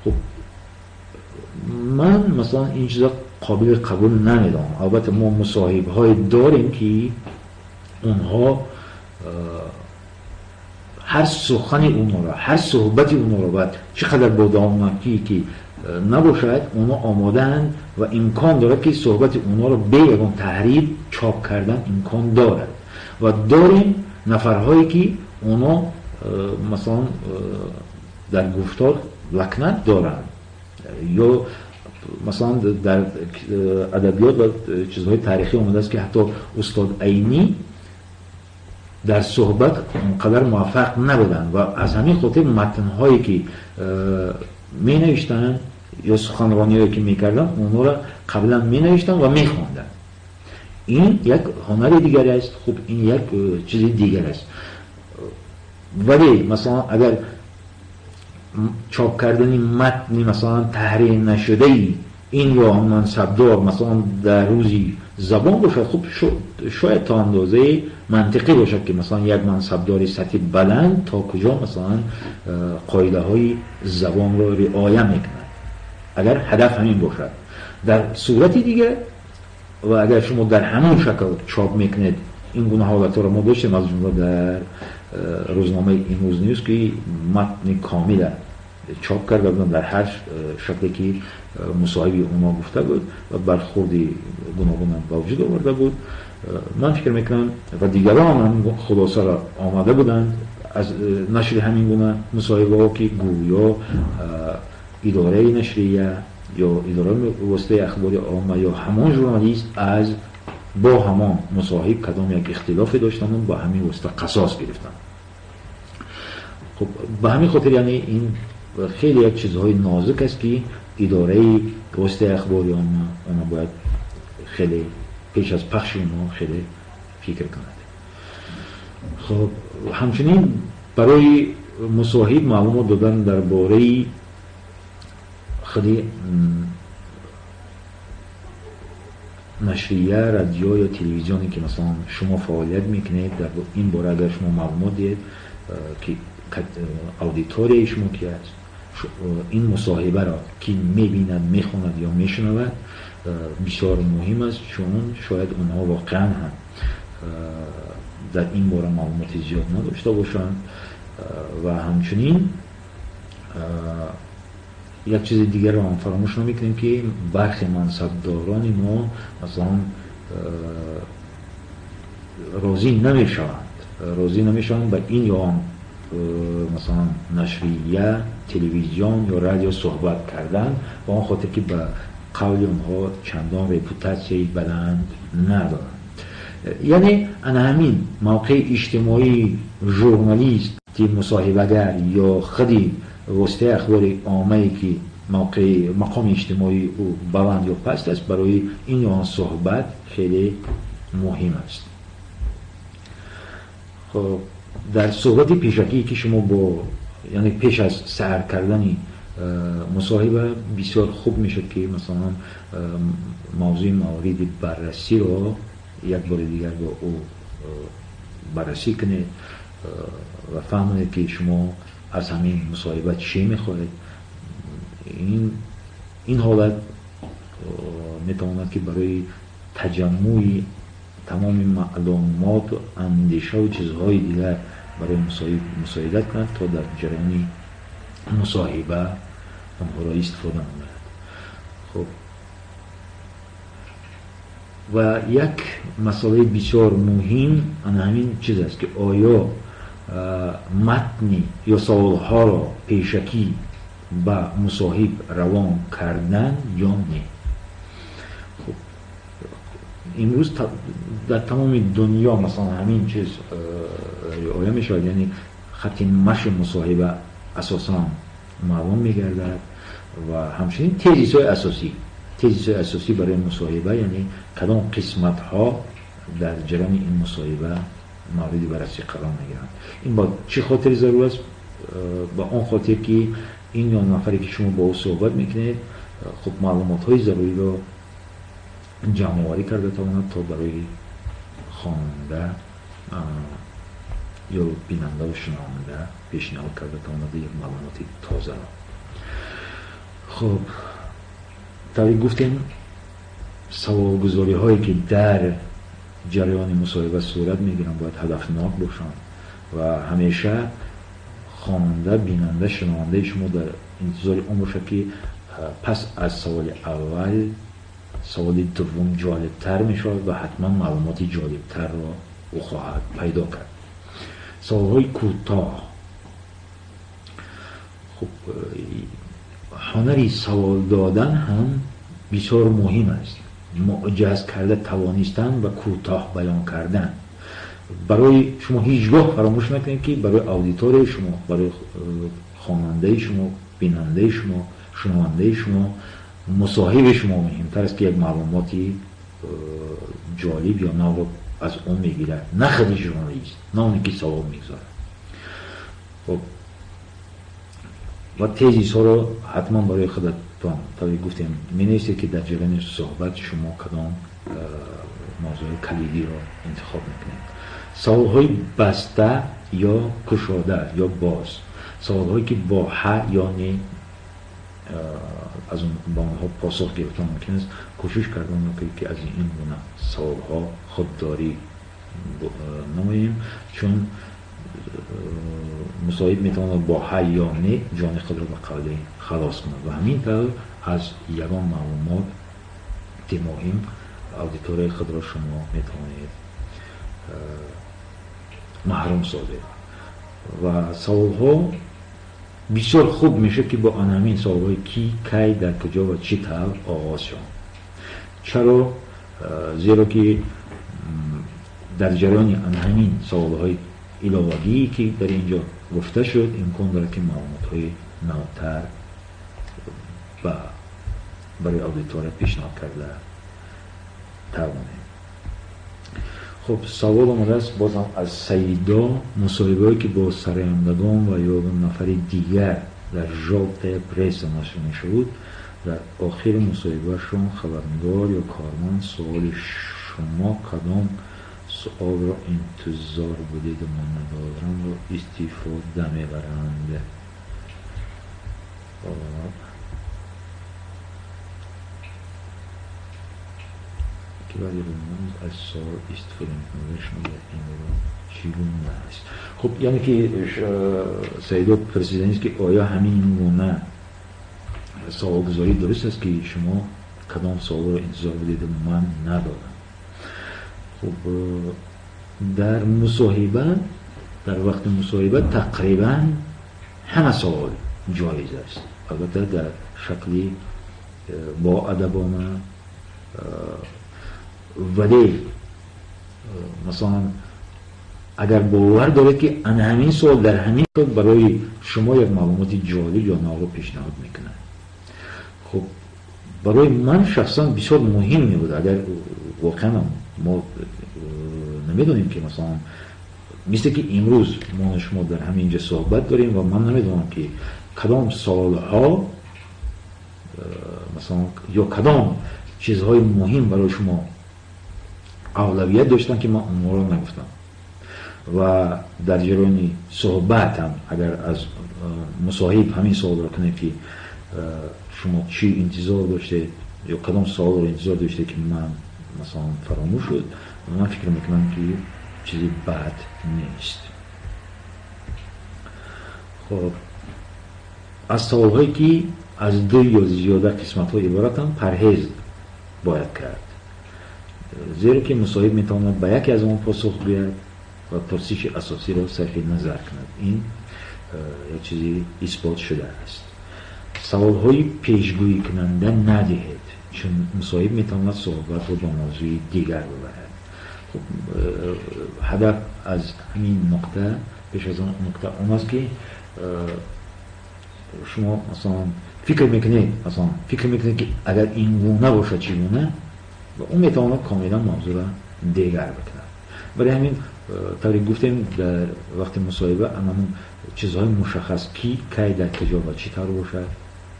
Хуб, ман масалан ин чиза қобили қабул намедонам. Албатта мо мусоҳибҳое дорем, ки онҳо ҳар сухани онҳоро, ҳар суҳбати онҳоро ва чӣ қадар бо давомнокӣ ки набошад, онҳо омодаанд ва имкон дорад, ки суҳбати онҳоро бе ягон таҳрир чоп кардан имкон дорад. Ва дорем нафарҳое, ки онҳо масалан дар гуфтор лакнат доранд ё масалан дар адабиёт ва чизҳои таърихӣ омадааст, ки ҳатто устод Айнӣ дар суҳбат онқадар муваффақ набуданд ва аз ҳамин хотир матнҳое ки менавиштанд ё суханрониҳое ки мекарданд, онҳоро қаблан менавиштанд ва мехонданд. Ин як ҳунари дигар аст. Хуб, ин як чизи дигар аст. Вале масалан агар чоп кардани матни масалан таҳрир нашудаи ин ё он мансабдор масалан дар рӯзи забон бошад, хуб, шояд то андозаи мантиқӣ бошад, ки масалан як мансабдори сатҳи баланд то куҷо масалан қоидаҳои забонро риоя мекунад, агар ҳадаф ҳамин бошад. Дар сурати дигар ва агар шумо дар ҳамон шакл чоп мекунед, ин гуна ҳолатҳоро мо доштем, аз ҷумла дар рӯзномаи Имрӯз Ньюс, ки матни комила чоп карда буданд дар ҳар шакле ки мусоҳиби онҳо гуфта буд ва бархурди гуногунам ба вуҷуд оварда буд. Ман фикр мекунам, ва дигарон ҳам хулосаро омада буданд аз нашри ҳамин гуна мусоҳибаҳо, ки гӯё идораи нашрия ё идораи воситаи ахбори омма ё ҳамон журналист аз бо ҳамон мусоҳиб кадом як ихтилофе доштанд, ба ҳамин восита қасос гирифтанд. Хуб, ба ҳамин хотир, яъне ин хеле як чизҳои нозук аст, ки идораи воситаи ахбори омма она бояд хеле пеш аз пахши онҳо хеле фикр кунад. Хуб, ҳамчунин барои мусоҳиб маълумот додан дар бораи худи нашрия, радио ё телевизионе ки масалан шумо фаъолият мекунед, дар ин бора агар шумо маълумот диҳед, ки аудиторияи шумо ки аст, ин мусоҳибаро ки мебинад, мехонад ё мешунавад, бисёр муҳим аст, чун шояд онҳо воқеан ҳам дар ин бора маълумоти зиёд надошта бошанд. Ва ҳамчунин як чизи дигарро ҳам фаромӯш намекунем, ки бархе мансабдорони мо масалан розӣ намешаванд ба ин ё он масалан нашрия, телевизион ё радио суҳбат кардан, ба он хотир ки ба қавли онҳо чандон репутатсияи баланд надоранд. Яъне ана ҳамин мавқеи иҷтимоии журналисти мусоҳибагар ё худи воситаи ахбори оммае ки мавқеи мақоми иҷтимоии ӯ баланд ё паст аст, барои ин ё он суҳбат хеле муҳим аст. Хуб, дар суҳбати пешакие ки шумо бо, яъне пеш аз саҳар кардани мусоҳиба бисёр хуб мешуд, ки масалан мавзӯи мавриди баррасиро як бори дигар бо ӯ баррасӣ кунед ва фаҳмонед, ки шумо аз ҳамин мусоҳиба чӣ мехоҳед. Ин ҳолат метавонад, ки барои таҷаммуи тамоми маълумот, андешаву чизҳои дигар барои мусоҳиб мусоидат кунад, то дар ҷараёни мусоҳиба онҳоро истифода намояд. Хуб, ва як масъалаи бисёр муҳим ана ҳамин чиз аст, ки оё матни ё саволҳоро пешакӣ ба мусоҳиб равон кардан ё не. Хуб, имрӯз дар тамоми дунё масалан ҳамин чиз риоя мешавад, яъне хатти маши мусоҳиба асосан маълум мегардад ва ҳамчунин тезисҳои асосӣ барои мусоҳиба, яъне кадом қисматҳо дар ҷараёни ин мусоҳиба мавриди баррасӣ қарор мегиранд. Ин ба чӣ хотири зарур аст? Ба он хотир, ки ин ё нафаре, ки шумо бо ӯ суҳбат мекунед, хуб, маълумотҳои заруриро ҷамъоварӣ карда тавонад, то барои хонанда ё бинандаву шунаванда пешниҳод карда тавонад як маълумоти тозаро. Хуб, тавре гуфтем, саволгузориҳое, ки дар ҷараёни мусоҳиба сурат мегиранд, бояд ҳадафнок бошанд ва ҳамеша хонанда, бинанда, шунавандаи шумо дар интизори он бошад, ки пас аз саволи аввал саволи дуввум ҷолибтар мешавад ва ҳатман маълумоти ҷолибтарро ӯ хоҳад пайдо кард. Саволҳои кӯтоҳ. Хуб, ҳунари савол додан ҳам бисёр муҳим аст. Муҷаз карда тавонистан ва кӯтоҳ баён кардан. Барои шумо ҳеҷ гоҳ фаромӯш накунед, ки барои аудиторияи шумо, барои хонандаи шумо, бинандаи шумо, шунавандаи шумо мусоҳиби шумо муҳимтар аст, ки як маълумоти ҷолиб ё навро аз он мегирад, на худи журналист, на оне, ки савол мегузорад. Хуб, ва тезисҳоро ҳатман барои худатон, тавре гуфтем, менависед, ки дар ҷараёни суҳбат шумо кадом мавзӯи калидиро интихоб мекунед. Саволҳои баста ё кушода ё боз, саволҳое, ки бо ҳа ё не аз ба онҳо посух гирифтан мумкин аст, кӯшиш кардан мекунед, ки аз ин гуна саволҳо худдорӣ намоем, чун мусоҳиб метавонад бо ҳа ё не ҷони худро ба қавле халос кунад ва ҳамин тавр аз ягон маълумоти муҳим аудиторияи худро шумо метавонед маҳрум созед. Ва саволҳо бисёр хуб мешавад, ки бо ана ҳамин саволҳои ки, кай, дар куҷо ва чӣ тавр оғоз шаванд. Чаро? Зеро ки дар ҷараёни ана ҳамин саволҳои иловагие, ки дар ин ҷо гуфта шуд, имкон дорад, ки маълумотҳои навтар барои аудитория пешниҳод карда тавонем. Хуб, савол омадааст бозам аз Саидо: мусоҳибаҳое, ки бо сарояндагон ва ё нафари дигар дар «Жёлтая пресса» нашр мешавуд, дар охири мусоҳибаашон хабарнигор ё корманд суоли «Шумо кадом суолро интизор будеду ман надодамро» истифода мебаранд. Ки баъди аз суол истифода мекунад, шумо дар ин чӣ гуна аст? Хуб, яъне ки Саидо пурсиданист, ки оё ҳамин гуна саволгузорӣ дуруст аст, ки шумо кадом суолро интизор будеду ман надодам? Хуб, дар мусоҳиба, дар вақти мусоҳиба тақрибан ҳама савол ҷоиз аст, албатта дар шакли боадабона. Вале масалан, агар бовар доред, ки ана ҳамин суол дар ҳамин барои шумо як маълумоти ҷолиб ё навро пешниҳод мекунад, хуб, барои ман шахсан бисёр муҳим мебуд, агар воқеан мо намедонем, ки масалан, мисле ки имрӯз мо шумо дар ҳамин ҷо суҳбат дорем ва ман намедонам, ки Кадом саволҳо, масалан, ё кадом чизҳои муҳим барои шумо авлавият доштанд, ки ман онҳоро нагуфтам. Ва дар ҷараёни суҳбат ҳам агар аз мусоҳиб ҳамин саволро кунед, ки шумо чӣ интизор доштед ё кадом саволро интизор доштед, ки ман масалан фаромӯш шуд, ман фикр мекунам, ки чизи бад нест. Хоб, аз саволҳое, ки аз ду ё зиёда қисматҳо иборатанд, парҳез бояд кард, зеро ки мусоҳиб метавонад ба яке аз он посух гӯяд ва пурсиши асосиро сарфи назар кунад. Ин як чизи исбот шудааст. Саволҳои пешгӯикунанда надиҳед, чун мусоҳиб метавонад суҳбатро ба мавзӯи дигар бибарад. Хуб, ҳадаф аз ҳамин нуқта, пеш аз он нуқта он аст, ки шумо масалан фикр мекунед, масалан фикр мекунед, ки агар ин гуна бошад, чӣ гуна, ва ӯ метавонад комилан мавзӯъро дигар бикунад. Барои ҳамин, тавре гуфтем, дар вақти мусоҳиба ҳамон чизҳои мушаххас, ки кай, дар куҷо ва чӣ тавр бошад,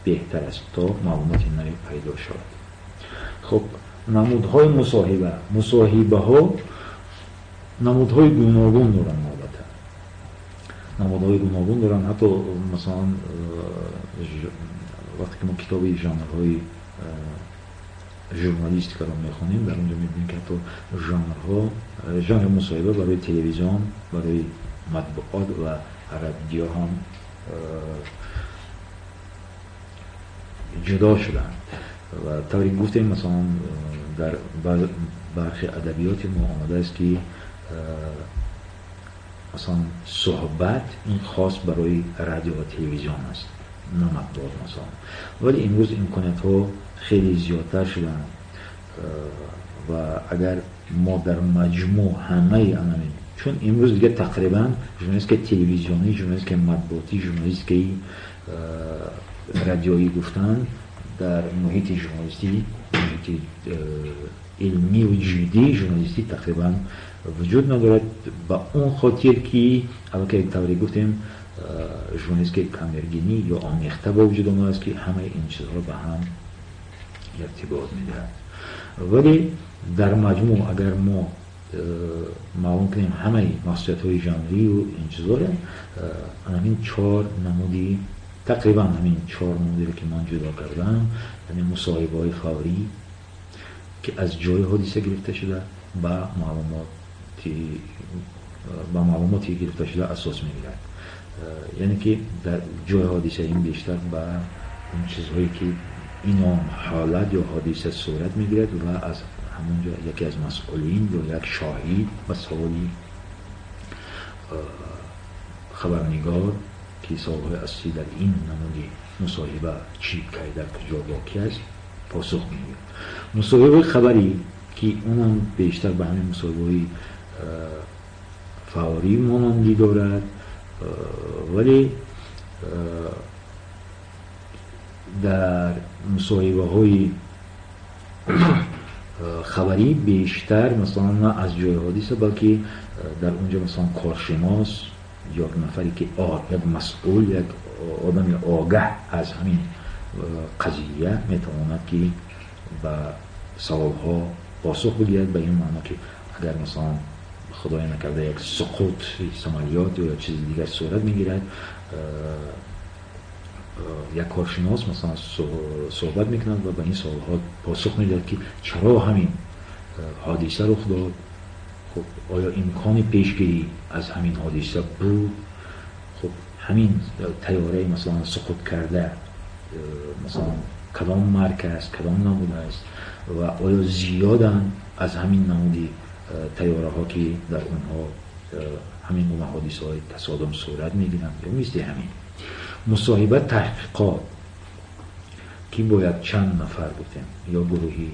беҳтар аст, то маълумоти наве пайдо шавад. Хуб, намудҳои мусоҳиба. Мусоҳибаҳо намудҳои гуногун доранд, албатта намудҳои гуногун доранд. Ҳатто масалан вақте ки мо китоби жанрҳои журналистикаро мехонем, дар он ҷо мебинем, ки ҳатто жанрҳо, жанри мусоҳиба барои телевизион, барои матбуот ва радио ҳам ҷудо шуданд. Ва тавре гуфтем, масалан дар бархи адабиёти мо омадааст, ки масалан суҳбат ин хос барои радио ва телевизион аст, на матбуот масалан. Вале имрӯз имкониятҳо хеле зиёдтар шуданд ва агар мо дар маҷмӯъ ҳамаи анамин, чун имрӯз дигар тақрибан журналистикаи телевизионӣ, журналистикаи матбуотӣ, журналистикаи радиоӣ гуфтан дар муҳити журналистӣ, муҳити илмию ҷиддии журналистӣ тақрибан вуҷуд надорад, ба он хотир ки аллакай тавре гуфтем, журналистикаи камергинӣ ё омехта ба вуҷуд омадааст, ки ҳамаи ин чизҳоро ба ҳам иртибот медиҳад. Вале дар маҷмӯъ агар мо маълум кунем ҳамаи махсусиятҳои жанрию ин чизҳоро, ҳамин чор намуди, тақрибан ҳамин чор намудиро, ки ман ҷудо кардам, яъне мусоҳибаҳои фаврӣ, ки аз ҷои ҳодиса гирифта шуда, ба маълумоти гирифта шуда асос мегирад, яъне ки дар ҷои ҳодиса ин бештар ба он чизҳое, ки ин он ҳолат ё ҳодиса сурат мегирад ва аз ҳамон ҷо яке аз масъулин ё як шоҳид ба саволи хабарнигор, ки саволҳои асосӣ дар ин намуди мусоҳиба чӣ, кай, дар куҷо, бо ки аст, посух мегӯяд. Мусоҳибаи хабарӣ, ки онам бештар ба ҳамин мусоҳибаҳои фаврӣ монандӣ дорад, вале дар мусоҳибаҳои хабарӣ бештар масалан на аз ҷои ҳодиса, балки дар он ҷо масалан коршинос ё нафаре, ки як масъул, як одами огаҳ аз ҳамин қазия метавонад, ки ба саволҳо посух бигирад. Ба ин маъно, ки агар масалан, худоя накарда, як суқути самолёт ё чизи дигар сурат мегирад, як коршинос масалан суҳбат мекунад ва ба ин саволҳо посух медиҳад, ки чаро ҳамин ҳодиса рух дод, хуб, оё имкони пешгирӣ аз ҳамин ҳодиса буд, хуб, ҳамин тайёраи масалан суқут карда масалан кадом марка аст, кадом намуд аст ва оё зиёданд аз ҳамин намуди тайёраҳо, ки дар онҳо ҳамин гуна ҳодисаҳои тасодум сурат мегиранд ё мисли ҳамин. Мусоҳиба таҳқиқот, ки бояд чанд нафар гуфтем ё гурӯҳи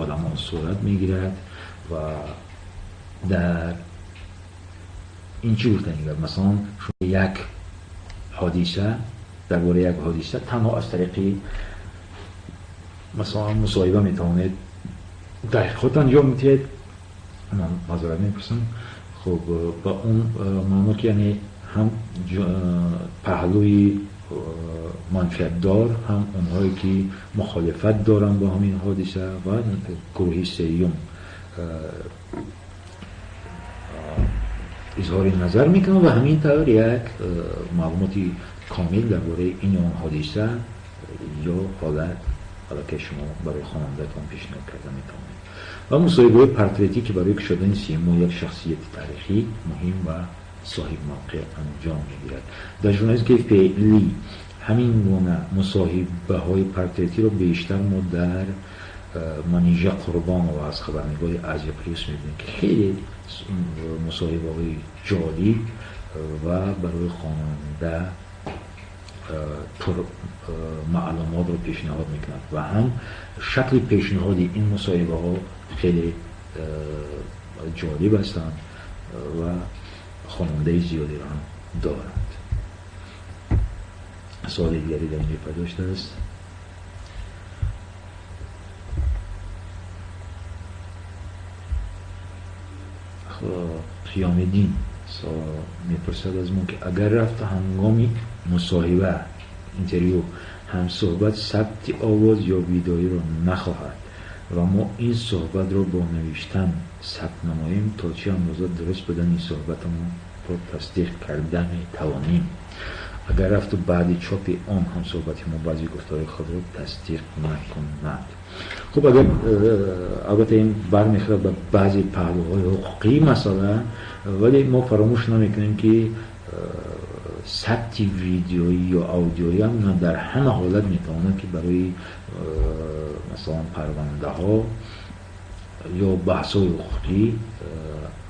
одамон сурат мегирад. Ва дар ин чӣ гуфтани гап? Масалан, шумо як ҳодиса, дар бораи як ҳодиса танҳо аз тариқи масалан мусоҳиба метавонед таҳқиқот анҷом медиҳед. Ман маъзарат мепурсам. Хуб, ба он маъно, ки яъне ҳам паҳлӯи манфиатдор, ҳам онҳое ки мухолифат доранд бо ҳамин ҳодиса ва гурӯҳи сеюм изҳори назар мекунанд ва ҳамин тавр як маълумоти комил дар бораи ин ё он ҳодиса ё ҳолат аллакай шумо барои хонандатон пешниҳод карда метавонед. Ва мусоҳибаҳои портретӣ, ки барои кушодани симои як шахсияти таърихӣ муҳим ва соҳиб мавқеъ анҷом мегирад. Дар журналистикаи феълӣ ҳамин гуна мусоҳибаҳои портретиро бештар мо дар Манижа Қурбонова аз хабарнигори Азия Плюс мебинем, ки хеле мусоҳибаҳои ҷолиб ва барои хонанда пур маълумотро пешниҳод мекунад ва ҳам шакли пешниҳоди ин мусоҳибаҳо хеле ҷолиб ҳастанд ва хонандаи зиёдеро ҳам доранд. Суоли дигаре дар инҷо пайдо шудааст. Қиёмиддин мепурсад аз мо, ки агар рафта ҳангоми мусоҳиба, интервю, ҳамсӯҳбат сабти овоз ё видеоиро нахоҳад ва мо ин суҳбатро бо навиштан сабт намоем, то чӣ андоза дуруст будани суҳбатамонро тасдиқ карда метавонем? Агар рафту баъди чопи он ҳамсӯҳбати мо баъзи гуфторҳои худро тасдиқ накунад. Хуб, агар албатта ин бармехӯрад ба баъзе паҳлӯҳои ҳуқуқии масъала, вале мо фаромӯш намекунем, ки сабти видеоӣ ё аудиоӣ ҳам дар ҳама ҳолат метавонад, ки барои масалан парвандаҳо ё баҳсҳои ҳуқуқӣ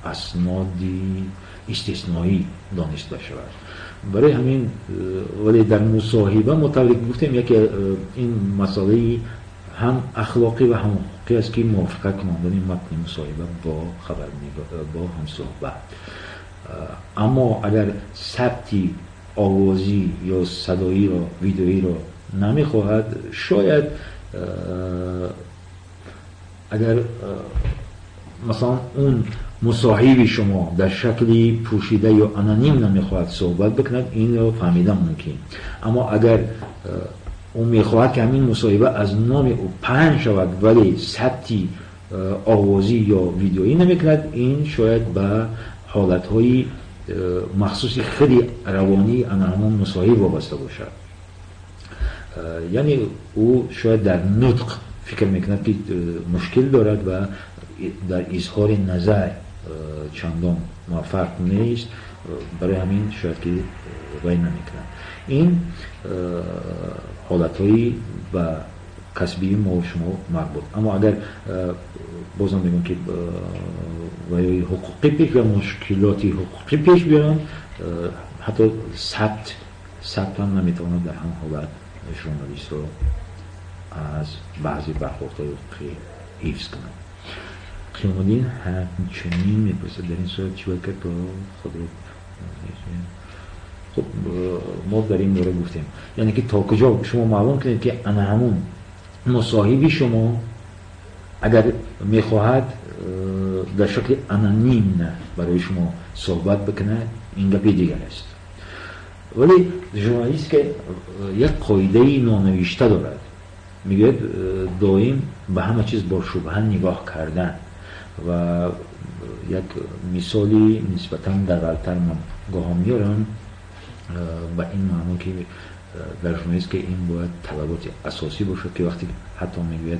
асноди истисноӣ дониста шавад. Барои ҳамин, вале дар мусоҳиба мо тавре ки гуфтем, яке ин масъалаи ҳам ахлоқӣ ва ҳам ҳуқуқӣ аст, ки мувофиқа кунондани матни мусоҳиба бо хабарнигор, бо ҳамсӯҳбат. Аммо агар сабти овозӣ ё садоиро, видеоиро намехоҳад, шояд агар масалан он мусоҳиби шумо дар шакли пӯшида ё аноним намехоҳад суҳбат бикунад, инро фаҳмидан мумкин. Аммо агар ӯ мехоҳад, ки ҳамин мусоҳиба аз номи ӯ паҳн шавад, вале сабти овозӣ ё видеоӣ намекунад, ин шояд ба ҳолатҳои махсуси худи равонии ана ҳамон мусоҳиб вобаста бошад. Яъне ӯ шояд дар нутқ фикр мекунад, ки мушкил дорад ва дар изҳори назар чандон муваффақ нест, барои ҳамин шояд ки вай намекунад. Ин ҳолатҳои ба касбии мо шумо марбут. Аммо агар бозам мегӯям, ки ваёи ҳуқуқӣ пеш ё мушкилоти ҳуқуқӣ пеш биёянд, ҳатто сабт ҳам наметавонад дар ҳам ҳолат журналистро аз баъзе бархӯрдҳои ҳуқуқӣ ҳифз кунад. Қиёмуддин ҳамчунин мепурсад, дар ин сурат чӣ бояд кард то худро. Хуб, мо дар ин бора гуфтем, яъне ки то куҷо шумо маълум кунед, ки ана ҳамун мусоҳиби шумо агар мехоҳад дар шакли аноним барои шумо суҳбат бикунад, ин гапи дигар аст. Вале журналист ки як қоидаи нонавишта дорад, мегӯяд доим ба ҳама чиз бо шубҳа нигоҳ кардан. Ва як мисоли нисбатан дағалтар ман гоҳо меорам ба ин маъно, ки дар журналист ки ин бояд талаботи асосӣ бошад, ки вақте ҳатто мегӯяд,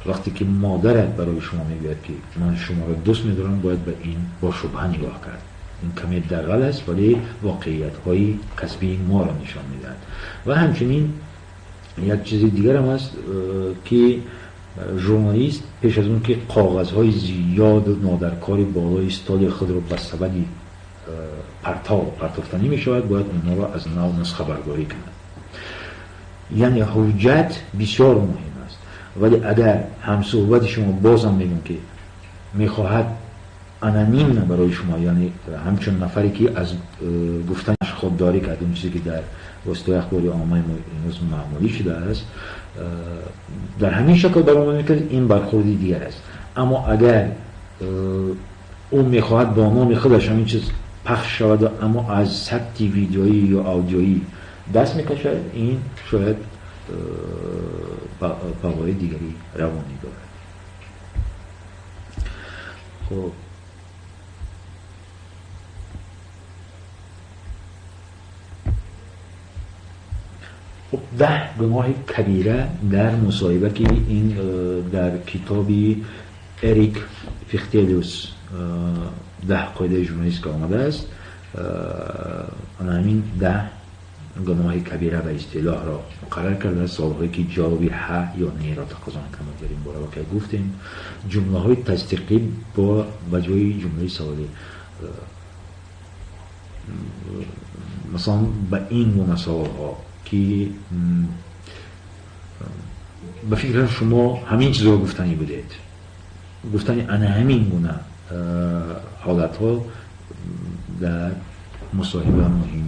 вақте ки модарат барои шумо мегӯяд, ки ман шуморо дӯст медорам, бояд ба ин бо шубҳа нигоҳ кард. Ин каме дағал аст, вале воқеиятҳои касбии моро нишон медиҳад. Ва ҳамчунин як чизи дигарам аст, ки журналист пеш аз он ки коғазҳои зиёду нодаркори болои столи худро ба сабади партов партофтанӣ мешавад, бояд онҳоро аз нав нусхабардорӣ кунад. Яъне ҳуҷҷат бисёр муҳим аст. Вале агар ҳамсӯҳбати шумо, бозам мегӯям, ки мехоҳад анонимна барои шумо, яъне ҳамчун нафаре ки аз гуфтанаш худдорӣ кард, он чизе ки дар воситаи ахбори оммаи мо имрӯз маъмулӣ шудааст, дар ҳамин шакл баромад мекард, ин бархӯрди дигар аст. Аммо агар ӯ мехоҳад бо номи худаш ҳамин чиз пахш шавад, аммо аз сабти видеоӣ ё аудиоӣ даст мекашад, ин шояд паҳлӯи дигари равонӣ дорад. Хуб, хуб, 10 гуноҳи кабира дар мусоҳиба, ки ин дар китоби Эрик Фихтелиус 10 қоидаи журналистика омадааст. Ана ҳамин 10 гуноҳи кабира ба истилоҳро муқаррар кардааст, саволҳое ки ҷавоби ҳа ё неро тақозо мекунад. Дар ин бора воқеа гуфтем. Ҷумлаҳои тасдиқӣ ба ҷои ҷумлаи саволӣ, масалан ба ин гуна саволҳо ки ба фикри шумо ҳамин чизро гуфтанӣ будед, гуфтани ана ҳамин гуна ҳолатҳо дар мусоҳиба муҳим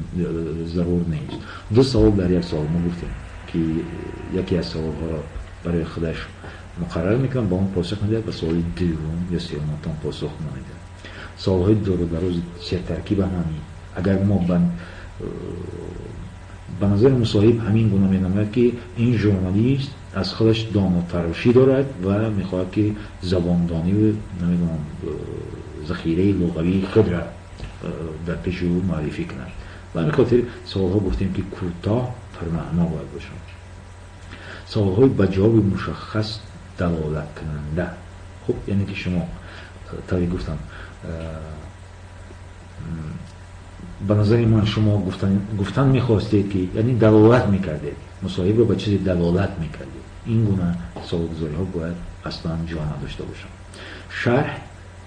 зарур нест. 2 савол дар як савол, мо гуфтем ки яке аз саволҳоро барои худаш муқаррар мекунад, ба он посух медиҳад, ба саволи дуввум ё сеюматон посух намедиҳад. Саволҳои дуру дарози сертаркиб ҳам ҳамин. Агар мо ба назари мусоҳиб ҳамин гуна менамояд ки ин журналист аз худаш донотарошӣ дорад ва мехоҳад ки забондониву намедонам захираи луғавии худро дар пеши ӯ муаррифӣ кунад. Ба ҳамин хотир саволҳо гуфтем ки кӯтоҳ пурмаъно бояд бошанд. Саволҳои ба ҷавоби мушаххас далолаткунанда. Хуб, яъне ки шумо тавре гуфтам, ба назари ман шумо гуфтан мехостед ки, яъне далолат мекардед, мусоҳибро ба чизе далолат мекардед. Ин гуна саволгузориҳо бояд аслан ҷо надошта бошанд. Шарҳ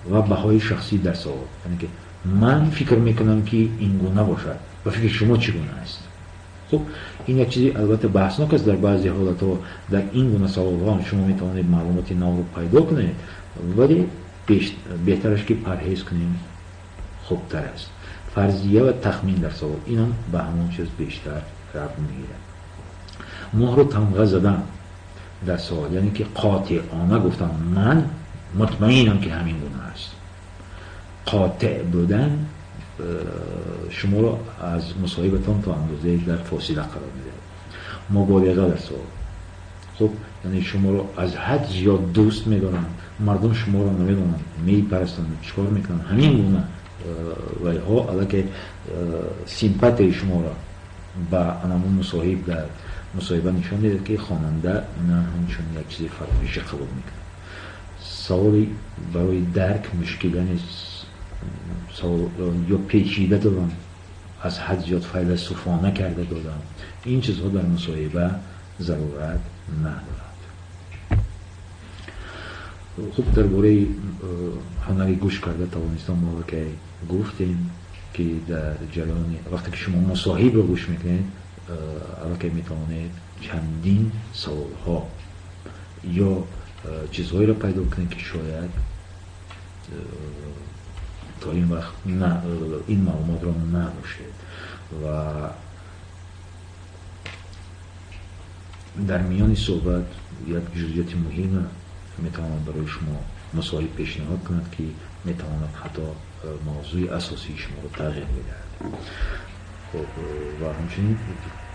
ва баҳои шахсӣ дар савол, яъне ки ман фикр мекунам ки ин гуна бошад, ба фикри шумо чӣ гуна аст? Хуб, ин як чизи албатта баҳснок аст. Дар баъзе ҳолатҳо дар ин гуна саволҳо ҳам шумо метавонед маълумоти навро пайдо кунед, вале беҳтараш ки парҳез кунем хубтар аст. Фарзия ва тахмин дар савол, инам ба ҳамон чиз бештар рабт мегирад. Муҳру тамға задан дар савол, яъне ки қотеона гуфтан ман мутмаинам ки ҳамин гуна аст. Қотеъ будан шуморо аз мусоҳибатон то андозае дар фосила қарор медиҳад. Муболиға дар савол, хуб, яъне шуморо аз ҳад зиёд дӯст медоранд, мардум шуморо намедонанд, мепарастанд, чикор мекунанд, ҳамин гуна вайҳо аллакай симпатияи шуморо ба анамун мусоҳиб дар мусоҳиба нишон медиҳад ки хонанда ина ҳамчун як чизи фаромӯшӣ қабул мекунад. Саволи барои дарк мушкил, яъне савол ё печида додан, аз ҳад зиёд файласуфона карда додан, ин чизҳо дар мусоҳиба зарурат надорад. Хуб, дар бораи ҳунари гӯш карда тавонистан мо аллакай гуфтем ки дар ҷараёни вақте ки шумо мусоҳибро гӯш мекунед, аллакай метавонед чандин саволҳо ё чизҳоеро пайдо кунед ки шояд то ин вақт ин маълумотро надоштед ва дар миёни суҳбат як ҷузъияти муҳима метавонад барои шумо мусоҳиб пешниҳод кунад ки метавонад ҳатто мавзӯи асосии шуморо тағйир бидиҳад. Хуб, ва ҳамчунин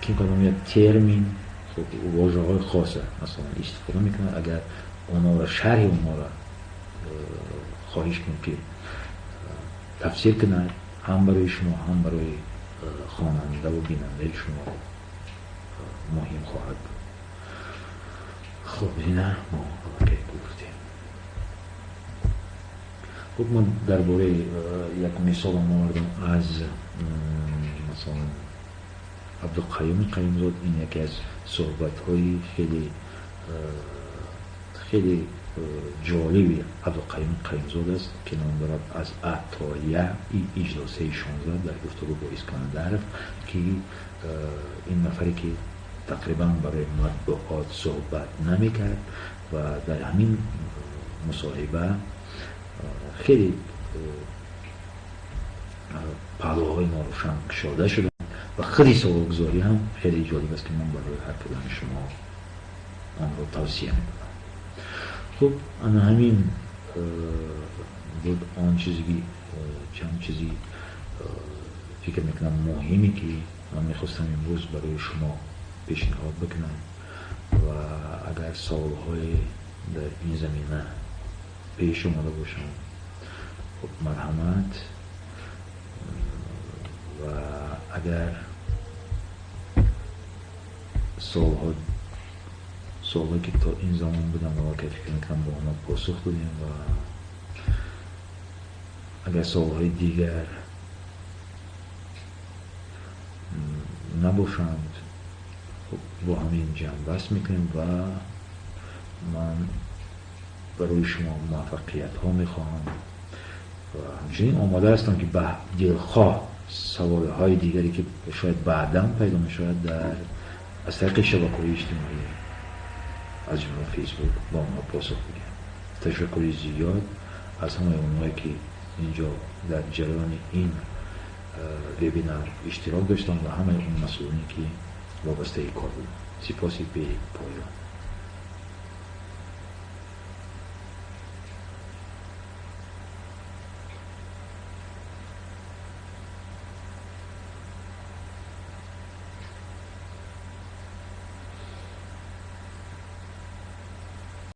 ки кадом як термин, хуб, вожаҳои хоса масалан истифода мекунад, агар онҳоро шарҳи онҳоро хоҳиш кунед ки тафсир кунад, ҳам барои шумо ҳам барои хонанда ва бинандаи шумо муҳим хоҳад буд. Хуб, ина мо аллакай гуфтем. Хуб, ман дар бораи як мисолам овардам аз масалан Абдуқаюми Қаюмзод. Ин яке аз суҳбатҳои хеле хеле ҷолиби Абдуқаюми Қаюмзод аст ки ном дорад аз А то Я иҷлосаи 16 дар гуфтугӯ бо Искандаров, ки ин нафаре ки тақрибан барои матбуот суҳбат намекард ва дар ҳамин мусоҳиба хеле паҳлӯҳои норӯшан кушода шуданд ва худи саволгузорӣ ҳам хеле ҷолиб аст ки ман барои ҳар кадоми шумо онро тавсия мекунам. Хуб, ана ҳамин буд он чизе ки чанд чизи Фикр мекунам, муҳиме, ки ман мехостам имрӯз барои шумо пешниҳод бикунам, ва агар саволҳое дар ин замина пеш омада бошанд, хуб, марҳамат. Ва агар саволҳое, ки то ин замон буданд, аллакай фикр мекунам, ба онҳо посух додем, ва агар саволҳои дигар набошанд, хуб, бо ҳамин ҷамъбаст мекунем ва ман барои шумо муваффақиятҳо мехоҳам ва ҳамчунин омода ҳастам, ки ба дилхоҳ саволҳои дигаре, ки шояд баъдан пайдо мешавад, дар аз тариқи шабакаҳои иҷтимоӣ, аз ҷумла Фейсбук, ба онҳо посух бигирам. Ташаккури зиёд аз ҳамаи онҳое, ки инҷо дар ҷараёни ин вебинар иштирок доштанд, ва ҳамаи он масъулине, ки вобастаи кор буданд. Сипоси бепоён.